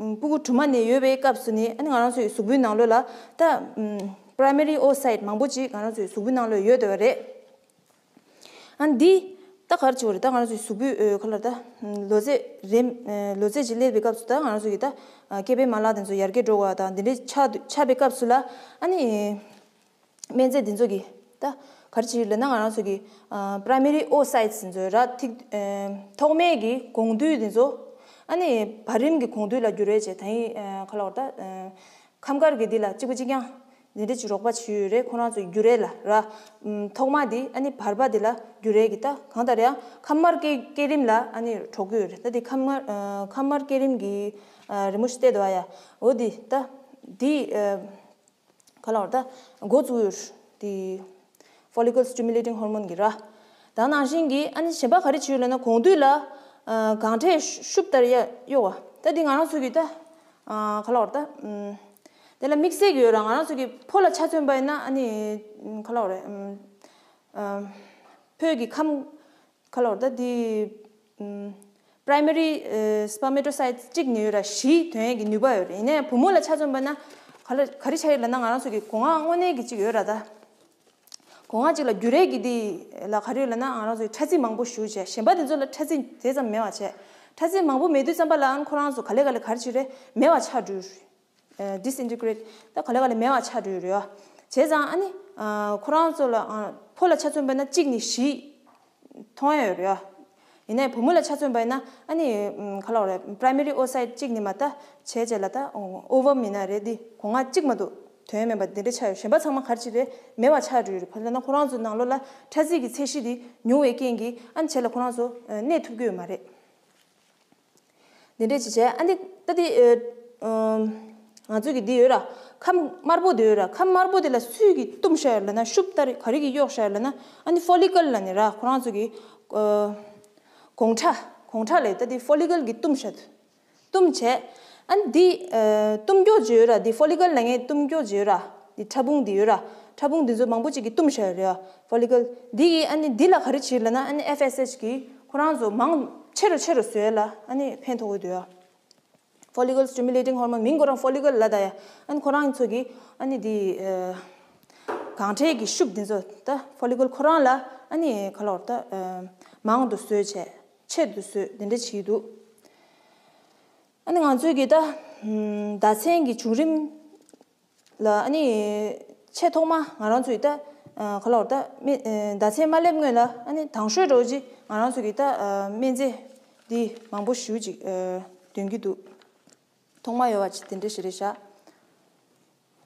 སྤུ་གུ་གྲུབ་མ་ནས་ཡོད་པའི་སྐབས་སུ་ནས་ཨ་ནི་ང་རང་ཚོའི་གཟུགས་པོའི་ནང་ལོགས་ལ་ད་ཨམ་པ་རའི་མ་རི་ཨོ་སའིཊ་མང་པོ་ཅིག་ང་རང་ཚོའི་གཟུགས་པོའི་ནང་ལོགས་ཡོད་བསྡད་པ་རེད། ཨ་འདི་ད་ག་རེ་བྱེད་པ་རེད། ད་ང་རང་ཚོའི་གཟུགས་པོའི་ཨ་ག་ལབ་ད་ལོ་ཚད་རིམ་ཨ་ལོ་ཚད་ཅིག་སླེབས་པའི་སྐབས་སུ་ད་ང་རང་ཚོ་གི་ད་ཨ་སྐྱེ་འཕེལ་མ་ལག་དེ་ཚོ་ཡར་རྒྱས་འགྲོ་བ་དང་འདི་འདྲའི་ཆགས་ཆགས་པའི་སྐབས་སུ་ལ་ཨ་ནི་སྨན་རྫས་འདི་ཚོ་གི་ད་ག་རེ་བྱེད་ཀྱི་ལབ་ན། ང་རང་ཚོ་གི་ཨ་པ་རའི་མ་རི་ཨོ་སའིཊ་དེ་ཚོ་ར། ཐིག་ཨ་ཐོག་མའི་གི་གོང་རྡུལ་དེ་ཚོ་ཨ་ནི་བར་རིམ་གྱི་གོང་རྡུལ་ལ་འགྱུར་བ་བྱས། ད་ཡིན་ཨ་ག་ལབ་ད་ཨ་ཁམས་དཀར་གྱི་འདི་ལ་གཅིག་པ་གཅིག་རྐྱང་འདི་འདྲ་ཅིག་རོགས་པ་བྱས་ཡོད་རེད། ཁོ་རང་ཚོའི་འགྱུར་བ་ལ་ར། ཨམ་ཐོག་མ་འདི་ཨ་ནི་བར་པ་འདི་ལ་འགྱུར་བ་གི་ད་གང་ལྟར་ཡང་ཁམས་དམར་སྐས་སྐས་རིམ་ལ་ཨ་ནི་གྲོགས་ཀྱི་ཡོད་རེད། ད་འདི་ཁམས་དམར་ཨ་ཁམས་དམར་སྐས་རིམ་གྱི་ཨ་རི་མོ་ཞིག་བལྟས་འདུག་ཨ་ཡ། འོ་འདི་ད་འདི་ཨ་ག་ལབ་རེད། ད་འགོ་བཙུགས་ཡོད་རེད། འདི་ཕོ་ལི་ཀལ་སི་ཊི་མུ་ལེ་ཊིང་ཧོར་མོན་གྱི་ར། ད་ནང་བཞིན་གྱི་ཨ་ནི་གཞན་པ་ག་རེ་བྱེད་ཀྱི་ལབ་ན། གོང་རྡུལ་ལ་ཨ་གངས་ཁྲག་ཤུབ་ལྟར་གཡོ་གཡོ་བ། ད་འདི་ང་རང་ཚོ་གི་ད་ཨ་ག་ལབ་རེད། ད་ཨམ་དེ་ལ་དམིགས་བསལ་གྱི་ཡོད་ར། ང་རང་ཚོ་གི་ཕོ་ལ་ཆ་མཚོན་པ་ཡིན་ན་ཨ་ནི་ཨམ་ག་ལབ་རེད། ཨམ་ཨམ་ཕོ་གི་ཁམས་ག་ལབ་རེད། ད་འདི་ཨམ་པ་རའི་མ་རི་ཨ་སི་པར་མེ་ཊོ་སའིཊ་གཅིག་ནས་ཡོད་ར་བཞི་ཐོན་ཡས་ཀྱི་ནུས་པ་ཡོད་རེད། ཡིན་ནའི་བུ་མོ་ལ་ཆ་མཚོན་པ་ན་ག་ལ་ག་རེ་ཆགས་ཡོད་ལབ་ན། ང་རང་ཚོ་གི་སྒོ་ང་དངོས་གནས་ཀྱི་གཅིག་ཡོད་ར། ད་སྒོ་ང་གཅིག་ལ་འགྱུར་བ་གི་འདི་ལ་ག་རེ་ཡོད་ལབ་ན། ང་རང་ཚོ་གི་ཕྲ་རྫས་མང་པོ་ཞུགས་བྱས། གཞན་པ་དེ་ཚོ་ལ་ཕྲ་རྫས་དེ་ཙམ་མེད་པ་བྱས། ཕྲ་རྫས་མང་པོ་མེད་དུས་ཙམ་པ་ལ་ཨ་ནི་ཁོ་རང་ཚོ་ག་ལེ་ག་ལེ་ག་རེ་བྱེད་རེད། མེད་པ་ཆགས་འགྲོ་རེད། ཨ་ཌི་སི་ཨིན་ཊི་གྷི་རེཊ། ད་ག་ལེ་ག་ལེ་མེད་པ་ཆགས་འགྲོ་རེད། བྱས་ཙང་ཨ་ནི་ཨ་ཁོ་རང་ཚོ་ལ་ཨ་ཕོ་ལ་ཆ་མཚོན་པ་ན་གཅིག་ནས་བཞི་མཐོང་ཡ་ཡོད་རེད། ཡིན་ནའི་བུ་མོ་ལ་ཆ་མཚོན་པ་ཡིན་ན་ཨ་ནི་ཨམ་ག་ལབ་རེད། པ་རའི་མ་རི་ཨོ་སའིད་གཅིག་ནི་མ་ད་བྱས་རྗེས་ལ་ད་ཨོ་ཝམ་ཡིན་ན་རེད། འདི་སྒོ་ང་གཅིག་མ་གཏོགས་དོན་མེད་པ་འདི་འདྲ་ཆགས་ཡོད། གཞན་པ་ཚང་མ་ག་རེ་བྱས་རེད། མེད་པ་ཆགས་འགྲོ་ཡོད་རེད། བ་ལ་ན་ཁོ་རང་ཚོ་ནང་ལོགས་ལ་ཕྲ་རྫས་ཀྱི་ཚད་གཞི་འདི་ཉུང་བའི་རྐྱེན་གྱིས་ཨ་ནི་བྱས་ལ་ཁོ་རང་ཚོ་གནས་ཐུབ་ཀྱི་ཡོད་མ་རེད། འདི་འདྲས་ཅིག་བྱས། ཨ་འདི་ད་འདི་ཨ་ང་ཚོ་གི་འདི་ཡོད་ར། ཁམས་དམར་པོ་འདི་ཡོད་ར། ཁམས་དམར་པོ་འདི་ལ་སུས་ཀྱིས་བཏུམས་བཞག་ཡོད་ལབ་ན། ཤུབས་ལྟར་ག་རེ་གིས་གཡོགས་བཞག་ཡོད་ལབ་ན། ཨ་ནི་ཕོ་ལི་ཀལ་ལབ་ནི་ར། ཁོ་རང་ཚོ་གི་ཨ་དགོང་ཁྲ་དགོང་ཁྲ་ལས་ད་འདི་ཕོ་ལི་ཀལ་གིས་བཏུམས་བཞག་འདུག་བཏུམས་བྱས། ཨ་ནི་འདི་ཨ་བཏུམས་སྐྱོག་ཅིག་ཡོད་ར། འདི་ཕོ་ལི་ཀལ་ལབ་མཁན་བཏུམས་སྐྱོག་ཅིག་ཡོད་ར། འདི་ཕྲ་ཕུང་འདི་ཡོད་ར། ཕྲ་ཕུང་འདི་ཚོ་མང་པོ་ཅིག་གིས་བཏུམས་བཞག་ཡོད་རེད་ཡ། ཕོ་ལི་ཀལ་འདི་གིས་ཨ་ནི་འདི་ལ་ག་རེ་བྱེད་ལབ་ན། ཨ་ནི་ཨེཕ་ཨེས་ཨེཆ་གིས་ཁོ་རང་ཚོ་མང་ཆེ་རུ་ཆེ་རུ་བཟོས་ལ་ཨ་ནི་ཕན་ཐོགས་ཀྱི་འདུག་ཡ། Follicle stimulating hormone མིང་ཁོ་རང་ཕོ་ལི་ཀལ་ལབ་ད་ཡ། ཨ་ནི་ཁོ་རང་ཚོ་གིས་ཨ་ནི་འདི་ཨ་གང་ཁྲའི་གི་ཤུབས་འདི་ཚོ་ད་ཕོ་ལི་ཀལ་ཁོ་རང་ལ་ཨ་ནི་ག་ལབ་ད་ཨ་མང་དུ་བཟོས་བྱས་ཆེད་དུ་བཟོས་འདི་འདྲ་བྱས་འདུག་ཨ་ནི་ང་ཚོས་ཀྱི་ད་ཨམ་ཟླ་མཚན་གྱི་བྱུང་རིམ་ལ་ཨ་ནི་ཆེས་ཐོག་མ་ང་རང་ཚོས་ད་ཨ་ག་ལབ་ད་སྨན་ཨ་ཟླ་མཚན་མ་སླེབས་སྔོན་ལ་ཨ་ནི་དང་ཤོས་འདྲ་བོ་ཅིག་ང་རང་ཚོས་ཀྱི་ད་ཨ་སྨན་རྫས་འདི་མང་པོ་ཞེ་པོ་ཅིག་ཨ་འདོན་གྱི་འདུག་ཐོག་མ་ཡོད་པ་ཅིག་དེ་འདྲ་ཞིག་རེད་ཤག་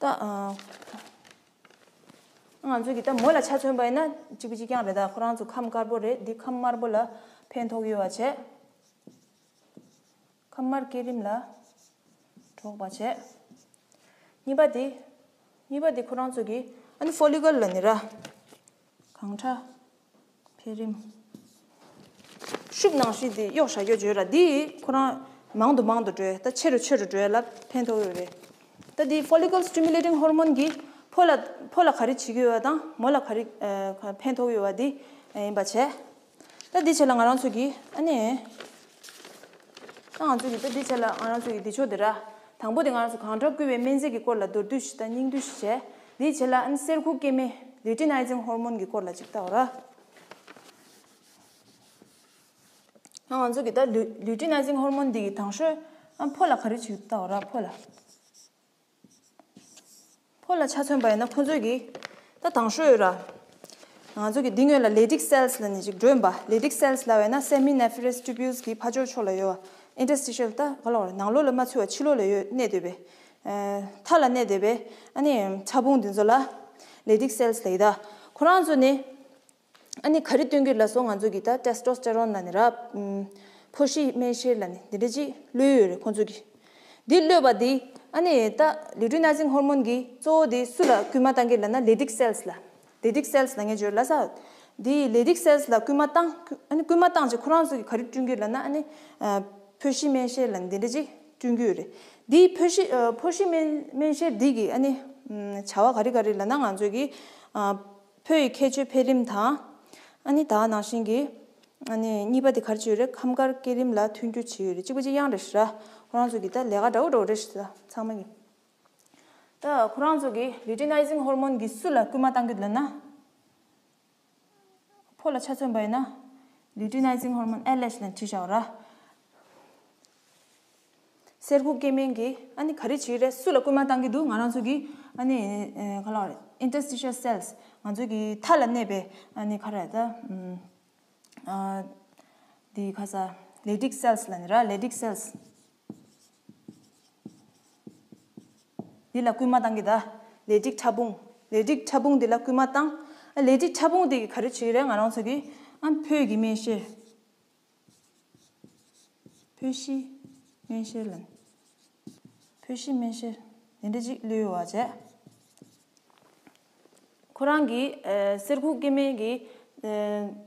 ད་ཨ་ང་ཚོས་ཀྱི་ད་མོ་ལ་ཆ་མཚོན་པ་ཡིན་ན་གཅིག་པ་གཅིག་རྐྱང་རེད། ད་ཁོ་རང་ཚོ་ཁམས་དཀར་པོ་རེད། འདི་ཁམས་དམར་པོ་ལ་ཕན་ཐོགས་ཡོད་པ་བྱས། ཁམས་དམར་སྐྱེད་རིམ་ལ་གྲོགས་པ་བྱས། གཉིས་པ་དེ། གཉིས་པ་དེ་ཁོ་རང་ཚོ་གིས་ཨ་ནི་ཕོ་ལི་ཀལ་ལབ་ནི་ར། གང་ཁྲ། འཕེལ་རིམ། ཤུགས་ནང་བཞིན་དེ་གཡོག་བཞག་རྒྱུ་བརྗོད་ར། འདི་ཁོ་རང་མང་དུ་མང་དུ་འགྲོ། ད་ཆེ་རུ་ཆེ་རུ་འགྲོ་ལ་ཕན་ཐོགས་ཡོད་རེད། ད་འདི་follicle stimulating hormone གིས་ཕོ་ལ་ཕོ་ལ་ག་རེ་བྱེད་ཀྱི་ཡོད་པ་དང་མོ་ལ་ག་རེ་ཨ་ཕན་ཐོགས་ཡོད་པ་འདི་ཡིན་པ་བྱས། ད་འདི་བྱས་ལ་ང་རང་ཚོ་གིས་ཨ་ནི། ད་ང་ཚོ་གིས་ད་འདི་བྱས་ལ་ང་རང་ཚོ་གིས་འདི་ཕྱོགས་འདི་ར། དང་པོ་དེ་ང་རང་ཚོ་གང་འདྲ་བསྐུལ་བའི་སྨན་རྫས་ཀྱི་སྐོར་ལ་མདོར་བསྡུས་ཤིག་དང་སྙིང་བསྡུས་ཤིག་བྱས། འདི་བྱས་ལ་ཨ་ནི་གསེར་ཁུག་སྐྱེད་མའི་luteinizing hormone གི་སྐོར་ལ་ཅིག་ལྟ་བ་ར། ང་ང་ཚོ་གིས་ད་ལུ་luteinizing hormone འདི་གི་དང་ཤོས་ཨ་ཕོ་ལ་ག་རེ་བྱེད་ལྟ་བ་ར། ཕོ་ལ། ཕོ་ལ་ཆ་མཚོན་པ་ཡིན་ན་ཁོ་ཚོས་ཀྱིས་ད་དང་ཤོས་ཡོད་ར། ང་ཚོ་གིས་འདི་སྔོན་ལ་Leydig cells ལབ་ནི་ཅིག་འགྲོ་ཡིན་པ། Leydig cells ལབ་པ་ཡིན་ན་seminiferous tubules གི་ཕར་ཕྱོགས་ཕྱོགས་ལ་ཡོད་པ། interstitial ད་ག་ལབ་རེད། ནང་ལོགས་ལ་མ་ཚུད་པ་ཕྱི་ལོགས་ལ་ཡོད་གནས་སྡོད་པའི། ཨ་མཐའ་ལ་གནས་སྡོད་པའི་ཨ་ནི་ཕྲ་ཕུང་འདི་ཚོ་ལ་Leydig cells ལབ་ཡིན་ད། ཁོ་རང་ཚོ་ནི་ཨ་ནི་ག་རེ་སྟོན་གྱི་ལབ་སོང་། ང་ཚོ་གིས་ད་testosterone ལབ་ནི་ར། ཨམ་ཕོ་གཤིས་སྨན་གཤེར་ལབ་ནི་འདི་འདྲ་ཅིག་གློད་ཡོད་རེད་ཁོང་ཚོ་གིས། འདི་གློད་པ་འདི་ཨ་ནི་ད་luteinizing hormone གིས་གཙོ་བོ་འདི་སུ་ལ་སྐུལ་མ་བཏང་གི་ལབ་ན་Leydig cells ལ། Leydig cells ལབ་ངས་བརྗོད་ལ་ས། འདི་Leydig cells ལ་སྐུལ་མ་བཏང་། ཨ་ནི་སྐུལ་མ་བཏང་ཅིག་ཁོ་རང་ཚོ་གིས་ག་རེ་བསྐྲུན་གྱི་ལབ་ན་ཨ་ནི་ཨ་ཕོ་གཤིས་སྨན་གཤེར་ལབ་ནི་འདི་འདྲ་ཅིག་བསྐྲུན་གྱི་ཡོད་རེད། འདི་ཕོ་གཤིས་ཨ་ཕོ་གཤིས་སྨན་སྨན་གཤེར་འདི་གིས་ཨ་ནི་ཨམ་བྱ་བ་ག་རེ་ག་རེ་ལབ་ན་ང་ཚོ་གིས་ཨ་ཕོ་ཡི་ཁྱད་ཆོས་འཕེལ་རིམ་དང་། ཨ་ནི་ད་ནང་བཞིན་གྱི་ཨ་ནི་གཉིས་པ་དེ་ག་རེ་བྱེད་ཡོད་རེད། ཁམས་དཀར་སྐྱེད་རིམ་ལ་མཐུན་འགྱུར་བྱེད་ཡོད་རེད། གཅིག་པ་གཅིག་རྐྱང་རེད་ཤག་ར། ཁོ་རང་ཚོ་གིས་ད་ལས་ཀ་འདྲ་བོ་འདྲ་བོ་རེད་ཤག་ད་ཚང་མ་གིས། ད་ཁོ་རང་ཚོ་གིས་luteinizing hormone གིས་སུ་ལ་སྐུལ་མ་བཏང་གི་འདུག་ལབ་ན། ཕོ་ལ་ཆ་མཚོན་པ་ཡིན་ན། luteinizing hormone L H ལབ་བྲིས་བཞག་པ་ར། གསེར་ཁུག་སྐྱེད་སྨན་གྱིས་ཨ་ནི་ག་རེ་བྱེད་རེད། སུ་ལ་སྐུལ་མ་བཏང་གི་འདུག་ང་རང་ཚོ་གིས་ཨ་ནི་ཨ་ག་ལབ་རེད། interstitial cells ང་ཚོ་གི་མཐའ་ལ་གནས་པའི་ཨ་ནི་ག་རེ་ད་ཨ་འདི་ག་ས་Leydig cells ལབ་ནི་ར། Leydig cells འདི་ལ་སྐུལ་མ་བཏང་གི་ད། Leydig ཕྲ་ཕུང་། Leydig ཕྲ་ཕུང་འདི་ལ་སྐུལ་མ་བཏང་། ཨ་Leydig ཕྲ་ཕུང་འདི་གིས་ག་རེ་བྱེད་ཀྱི་རེད། ང་རང་ཚོ་གིས་ཨ་ཕོ་གི་སྨན་གཤེར། ཕོ་གཤིས་སྨན་གཤེར་ལབ། ཕོ་གཤིས་སྨན་གཤེར་དེ་འདྲ་ཅིག་གློད་ཡོད་པ་བྱས། ཁོ་རང་གིས་ཨ་གསེར་ཁུག་སྐྱེད་སྨན་གྱིས་ཨ་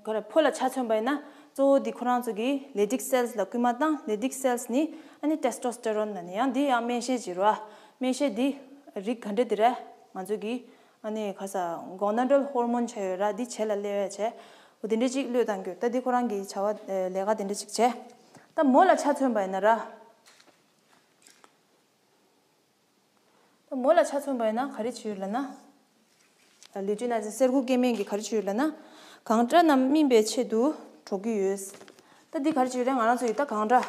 ག་རེ་ཕོ་ལ་ཆ་མཚོན་པ་ཡིན་ན་གཙོ་བོ་འདི་ཁོ་རང་ཚོ་གིས་Leydig cells ལ་སྐུལ་མ་བཏང་། Leydig cells ནི་ཨ་ནི་testosterone ལབ་ནི་ཡང་འདི་ཡང་སྨན་གཤེར་ཅིག་རེད་པ། སྨན་གཤེར་འདི་རིགས་ག་འདྲ་འདི་རེད། ང་ཚོ་གིས་ཨ་ནི་ག་ས་gonadal hormone བྱས་ཡོད་ར། འདི་བྱེད་ལ་སླེབས་ཡ་བྱས། འོ་དེ་འདྲ་ཅིག་གློད་བཏང་གི་ཡོད། ད་འདི་ཁོ་རང་གི་བྱ་བ་ཨ་ལས་ཀ་དེ་འདྲ་ཅིག་བྱས། ད་མོ་ལ་ཆ་མཚོན་པ་ཡིན་ན་ར། ད་མོ་ལ་ཆ་མཚོན་པ་ཡིན་ན་ག་རེ་བྱེད་ཡོད་ལབ་ན། luteinizing གསེར་ཁུག་སྐྱེད་སྨན་གྱིས་ག་རེ་བྱེད་ཡོད་ལབ་ན། གང་དྲག་རྣམས་སྨིན་པའི་ཆེད་དུ་འགྲོ་གི་ཡོད། ད་འདི་ག་རེ་བྱེད་ཡོད་རེད། ང་རང་ཚོ་ཡིས་ད་གང་དྲག་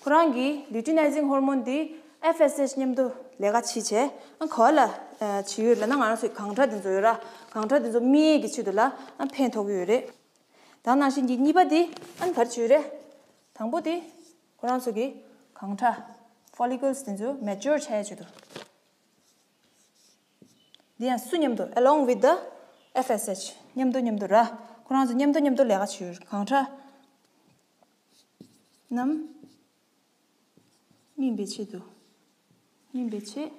ཁོ་རང་གིས་luteinizing hormone འདི་F S H མཉམ་དུ་ལས་ཀ་བྱེད་བྱས་ཨ་ག་བ་ལ་ཨ་བྱེད་ཡོད་ལབ་ན། ང་རང་ཚོ་ཡིས་གང་དྲག་འདི་ཚོ་ཡོད་ར། གང་དྲག་འདི་ཚོ་སྨིན་ཡས་ཀྱི་ཆེད་དུ་ལ་ཨ་ཕན་ཐོགས་ཀྱི་ཡོད་རེད། ད་ནང་བཞིན་གྱི་གཉིས་པ་དེ་ཨ་ནི་ག་རེ་བྱེད་ཡོད་རེད། དང་པོ་དེ་ཁོ་རང་ཚོ་གི་གང་ཁྲ་follicles དེ་ཚོ་mature ཆགས་ཡ་བྱེད་དུ། འདི་ཡང་སུ་མཉམ་དུ along with the F S H མཉམ་དུ་མཉམ་དུ་ར། ཁོ་རང་ཚོ་མཉམ་དུ་མཉམ་དུ་ལས་ཀ་བྱེད་ཡོད། གང་ཁྲ་རྣམས་སྨིན་པའི་ཆེད་དུ། སྨིན་པའི་ཆེད།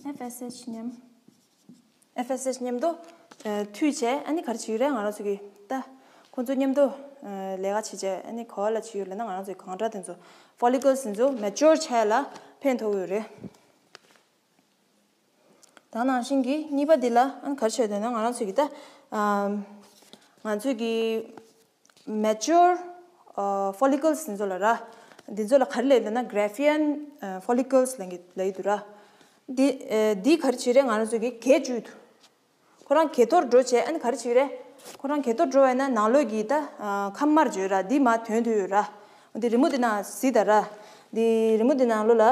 F S H མཉམ། F S H མཉམ་དུ་མཐུད་བྱས་ཨ་ནི་ག་རེ་བྱེད་ཀྱི་རེད། ང་རང་ཚོ་གི་ད་ཁོ་ཚོ་མཉམ་དུ་ལས་ཀ་བྱེད་བྱས་ཨ་ནི་ག་བ་ལ་བྱེད་ཡོད་ལབ་ན། ང་རང་ཚོ་གི་གང་ཁྲ་དེ་ཚོ་follicles དེ་ཚོ་mature ཆགས་ལ་ཕན་ཐོགས་ཡོད་རེད། ད་ནང་བཞིན་གྱི་གཉིས་པ་འདི་ལ་ཨ་ནི་ག་རེ་བྱས་འདུག་ན། ང་རང་ཚོ་གི་ད་ང་ཚོ་གི་mature follicles འདི་ཚོ་ལ་ར། འདི་ཚོ་ལ་ག་རེ་ལབ་ཡོད་ན། Graafian follicles ལབ་ཀྱི་ལབ་ཀྱི་འདུག་ར། འདི་འདི་ག་རེ་བྱེད་རེད། ང་རང་ཚོ་གི་གས་བཅུག་འདུག་ཁོ་རང་གས་གཏོར་འགྲོ་བྱས་ཨ་ནི་ག་རེ་བྱེད་རེད། ཁོ་རང་གས་གཏོར་འགྲོ་བས་ན་ནང་ལོགས་ཀྱི་ད་ཁམས་དམར་བརྗོད་ར། འདི་མར་ཐོན་ཐུབ་ཡོད་ར། འདི་རི་མོ་འདི་ནང་གཟིགས་དང་ར། འདི་རི་མོ་འདི་ནང་ལོགས་ལ་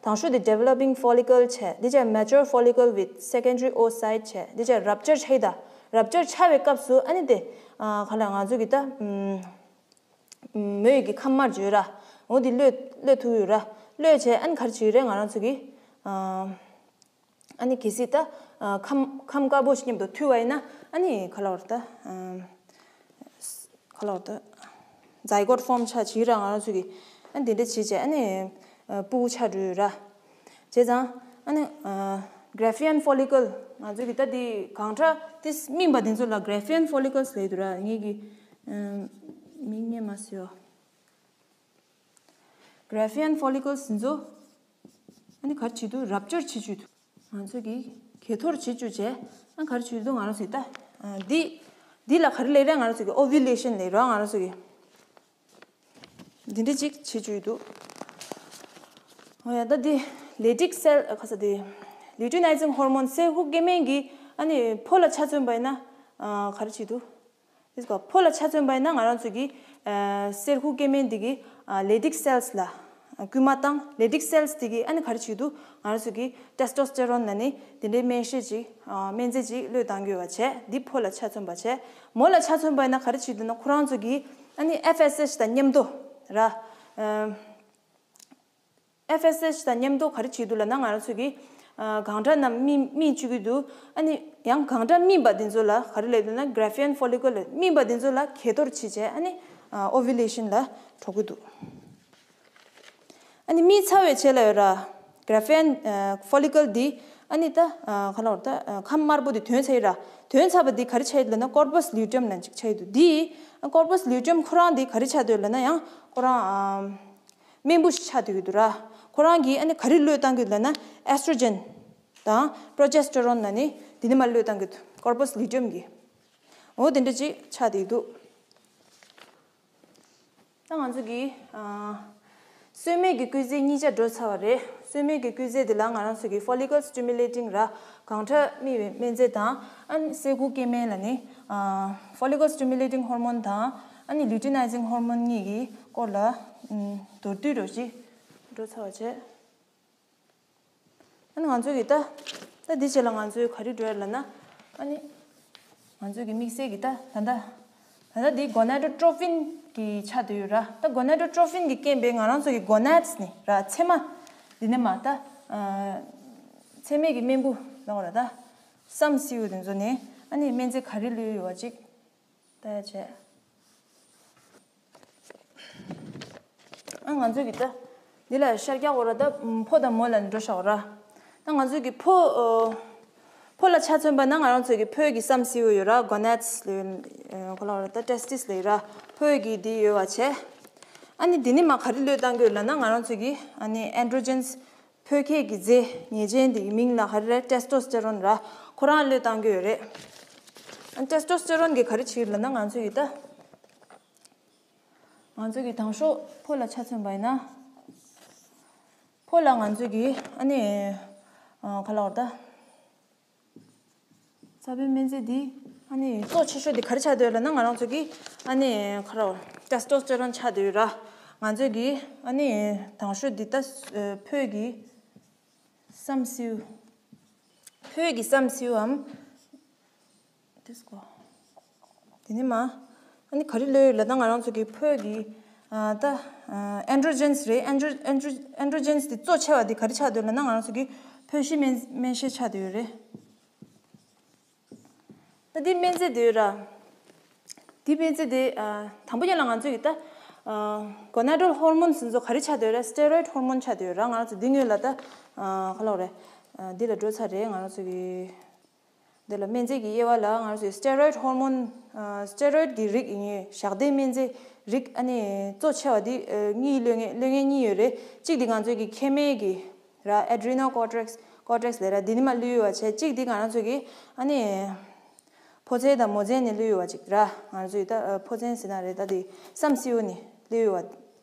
དང་ཤོས་འདི་developing follicle བྱས། འདི་བྱས་mature follicle with secondary oocyte བྱས། འདི་བྱས་rupture ཆགས་ཡི་ད། rupture ཆགས་པའི་སྐབས་སུ་ཨ་ནི་དེ་ག་ལ་ང་ཚོ་གི་ད་མོ་ཡི་གི་ཁམས་དམར་བརྗོད་ར། འོ་འདི་གློད་གློད་ཐུབ་ཡོད་ར། གློད་བྱས་ཨ་ནི་ག་རེ་བྱེད་ཀྱི་རེད། ང་རང་ཚོ་གི་ཨ་ནི་གལ་སྲིད་ད་ཁམས་ཁམས་དཀར་པོ་ཞིག་མཉམ་དུ་མཐུད་པ་ཡིན་ན་ཨ་ནི་ག་ལ་བར་ད་ག་ལ་བར་ད་zygote form ཆགས་བྱེད་ར། ང་རང་ཚོ་གི་ཨ་ནི་དེ་འདྲ་བྱེད་བྱས་ཨ་ནི་ཕྲུ་གུ་ཆགས་འགྲོ་ཡོད་ར། བྱས་ཙང་ཨ་ནི་Graafian follicle ང་ཚོ་གི་ད་དེ་གང་ཁྲ་དེ་སྨིན་པ་དེ་ཚོ་ལ་Graafian follicles ལབ་འདུག་ར། ངེད་ཀྱི་མིང་རྙེད་མ་སོང་། Graafian follicles འདི་ཚོ་ཨ་ནི་ག་རེ་བྱེད་དུས་rupture བྱེད་བཅུག་འདུག་ང་ཚོ་གིས་གས་གཏོར་བྱེད་བཅུག་བྱས་ཨ་ག་རེ་བྱེད་དུས་ང་རང་ཚོས་ད་འདི་འདི་ལ་ག་རེ་ལབ་རེད། ང་རང་ཚོ་གིས་ovulation ལབ་རོགས། ང་རང་ཚོ་གིས་འདི་འདྲ་ཅིག་བྱེད་བཅུག་འདུག་འོ་ཡ། ད་འདི་Leydig cell ག་ས་འདི་luteinizing hormone གསེར་ཁུག་སྐྱེ་དམན་གྱི་ཨ་ནི་ཕོ་ལ་ཆ་མཚོན་པ་ཡིན་ན་ག་རེ་བྱེད་དུས། དེ་ཕོ་ལ་ཆ་མཚོན་པ་ཡིན་ན་ང་རང་ཚོ་གི་གསེར་ཁུག་སྐྱེ་དམན་འདི་གི་Leydig cells ལ་སྐུལ་མ་བཏང་། Leydig cells འདི་གི་ཨ་ནི་ག་རེ་བྱེད་དུས་ང་རང་ཚོ་གི་testosterone ལབ་ནི་དེ་འདྲའི་སྨན་དཔྱད་ཅིག་སྨན་རྫས་ཅིག་བློས་བཏང་གི་ཡོད་པ་བྱས། འདི་ཕོ་ལ་ཆ་མཚོན་པ་བྱས། མོ་ལ་ཆ་མཚོན་པ་ཡིན་ན་ག་རེ་བྱེད་དུས་ན། ཁོ་རང་ཚོ་གི་ཨ་ནི་F S H དང་མཉམ་དུ་ར། F S H དང་མཉམ་དུ་ག་རེ་བྱེད་འདུག་ལབ་ན། ང་རང་ཚོ་གི་གང་ཁྲ་རྣམས་སྨིན་སྨིན་བཅུག་གི་འདུག་ཨ་ནི་ཡང་གང་ཁྲ་སྨིན་པ་འདི་ཚོ་ལ་ག་རེ་ལབ་འདུག་ན། Graafian follicle སྨིན་པ་འདི་ཚོ་ལ་གས་གཏོར་བྱེད་བྱས་ཨ་ནི་ovulation ལ་འགྲོ་གི་འདུག་ཨ་ནི་སྨིན་ཚར་བའི་རྗེས་ལ་ཡོད་ར། Graafian follicle འདི་ཨ་ནི་ད་ག་ལ་བར་ད་ཁམས་དམར་པོ་འདི་ཐོན་ཚར་ཡོད་ར། ཐོན་ཚར་བ་འདི་ག་རེ་ཆགས་ཡོད་ལབ་ན། corpus luteum ལབ་ཅིག་ཆགས་ཡོད་འདུག་འདི་corpus luteum ཁོ་རང་འདི་ག་རེ་ཆགས་འདུག་ལབ་ན། ཡང་ཁོ་རང་སྨན་བུ་ཞིག་ཆགས་བསྡད་ཀྱི་འདུག་ར། ཁོ་རང་གིས་ཨ་ནི་ག་རེ་བློས་བཏང་གི་ལབ་ན། estrogen དང་progesterone ལབ་ནི་དེ་ནི་མར་བློས་བཏང་གི་འདུག corpus luteum གིས། འོ་དེ་འདྲ་ཅིག་ཆགས་བསྡད་ཀྱི་འདུག་ད་ང་ཚོ་གི་ཨ་སོས་མའི་གི་སྐུལ་རྫས་གཉིས་ཆ་འགྲོ་ཚར་བ་རེད། སོས་མའི་གི་སྐུལ་རྫས་དེ་ལ་ང་རང་ཚོ་གི་follicle stimulating ར། གང་ཁྲ་སྨིན་པའི་སྨན་རྫས་དང་། ཨ་ནི་གསེར་ཁུག་སྐྱེ་དམན་ལབ་ནི་ཨ་follicle stimulating hormone དང་ཨ་ནི་luteinizing hormone གཉིས་ཀྱི་སྐོར་ལ་ཨམ་མདོར་བསྡུས་འདྲ་ཞིག་འགྲོ་ཚར་བ་བྱས། ཨ་ནི་ང་ཚོ་གི་ད་ད་འདི་རྗེས་ལ་ང་ཚོས་ག་རེ་འགྲོ་ཡ་ལབ་ན། ཨ་ནི་ང་ཚོ་གི་དམིགས་བསལ་གི་ད་ད་ད་ད་ད་འདི་gonadotropin གི་ཆ་དེ་ཡོད་ར། ད་gonadotropin གི་རྐྱེན་པས་ང་རང་ཚོ་གི་gonads ནི་ར། མཚེ་མ་འདི་ནས་མར་ད་ཨ་མཚེ་མའི་གི་རྨེན་བུ་ལ་འོ་ར། ད་སམ་སེའུ་དེ་ཚོ་ནས་ཨ་ནི་སྨན་རྫས་ག་རེ་ལུས་ཡོད་པ་ཅིག་ལྟ་ཡ་བྱས། ཨ་ང་ཚོས་གི་ད་འདི་ལ་ཤར་རྒྱག་འོ་ར། ད་ཕོ་དང་མོ་ལ་འགྲོ་ཤག་འོ་ར། ད་ང་ཚོས་གི་ཕོ་ཨ་ཕོ་ལ་ཆ་མཚོན་པ་ན་ང་རང་ཚོས་གི་ཕོ་ཡི་གི་སམ་སེའུ་ཡོད་ར། gonads ལ་ཨ་ག་ལ་འོ་ར། ད་testis ལ་ཡོད་ར། ཕོ་ཡི་གི་འདི་ཡོད་པ་བྱས། ཨ་ནི་འདི་ནི་མར་ག་རེ་བློས་བཏང་གི་ཡོད་ལབ་ན། ང་རང་ཚོས་གི་ཨ་ནི་androgens ཕོ་སྐྱེད་ཀྱི་རྫས་ཉེས་ཅན་དེ་ཡི་མིང་ལ་ག་རེ་རེད། testosterone ར། ཁོ་རང་བློས་བཏང་གི་ཡོད་རེད། ཨ་testosterone གིས་ག་རེ་བྱེད་ལབ་ན། ང་ཚོ་ཡི་ད་ང་ཚོ་གི་དང་ཤོས་ཕོ་ལ་ཆ་མཚོན་པ་ཡིན་ན། ཕོ་ལ་ང་ཚོ་གི་ཨ་ནི་ཨ་ག་ལ་འོ་ད་རྩ་བའི་སྨན་རྫས་འདི་ཨ་ནི་གཙོ་ཆེ་ཤོས་འདི་ག་རེ་ཆགས་བསྡད་ཡོད་ལབ་ན། ང་རང་ཚོ་གི་ཨ་ནི་ག་རེ་testosterone ཆགས་བསྡད་ཡོད་ར། ང་ཚོ་གི་ཨ་ནི་དང་ཤོས་འདི་ད་ཕོ་གི་སམ་སེའུ། ཕོ་གི་སམ་སེའུའམ་དེ་ནི་མ་ ཨ་ནི་ག་རེ་ལོས་ཡོད་ལབ་ན་ང་རང་ཚོ་གི་ཕོ་གི་ཨ་ད་ཨེན་ཌྲོ་ཇེན་སི་རེད། ཨེན་ཌྲོ་ཨེན་ཌྲོ་ཨེན་ཌྲོ་ཇེན་སི་དེ་གཙོ་ཆེ་བ་དེ་ག་རེ་ཆགས་འདུག་ལབ་ན་ང་རང་ཚོ་གི་ཕོ་གཤིན་སྨན་སྨན་དཔྱད་ཆགས་བསྡད་ཡོད་རེད། ད་འདི་སྨན་རྫས་དེ་ཡོད་ར། འདི་སྨན་རྫས་དེ་ཨ་དང་པོ་ཉིད་ལ་ང་ཚོ་གི་ད་ཨ་གོ་ནེ་ཌལ་ཧོར་མོན་ཟེར་ཚོ་ག་རེ་ཆགས་བསྡད་ཡོད་ར། སི་ཊེ་རོ་ཡིཌ་ཧོར་མོན་ཆགས་བསྡད་ཡོད་ར། ང་རང་ཚོ་འདི་སྔོན་ལ་ད་ཨ་ག་ལབ་རེད། ཨ་འདི་ལ་འགྲོ་ཚར་རེད། ང་རང་ཚོ་གི་འདི་ལ་སྨན་རྫས་ཀྱི་དབྱེ་བ་ལ་ང་རང་ཚོའི་སི་ཊེ་རོ་ཡིཌ་ཧོར་མོན། ཨ་སི་ཊེ་རོ་ཡིཌ་ཀྱི་རིགས་ཡིན་ངེས། ཞག་སྡེའི་སྨན་རྫས་རིགས་ཨ་ནི་གཙོ་ཆེ་བ་འདི་ཨ་གཉིས་ལོས་ངེས་ལོས་ངེས་གཉིས་ཡོད་རེད། གཅིག་འདི་ང་ཚོའི་གི་མཁལ་མའི་གི་ར་ཨེ་ཌི་རི་ནལ་ཀོར་ཊེག་སི་ཀོར་ཊེག་སི་ལས་ར། འདི་ནི་མ་ལུས་ཡོད་པ་བྱས། གཅིག་འདི་ང་རང་ཚོའི་གི་ཨ་ནི་ཕོ་མཚན་དང་མོ་མཚན་ནི་ལུས་ཡོད་པ་ཅིག་ར། ང་རང་ཚོའི་ད་ཨ་ཕོ་མཚན་ཟེར་ན་རེད། ད་འདི་བསམ་སེའུ་ནི་ལུས་ཡོད་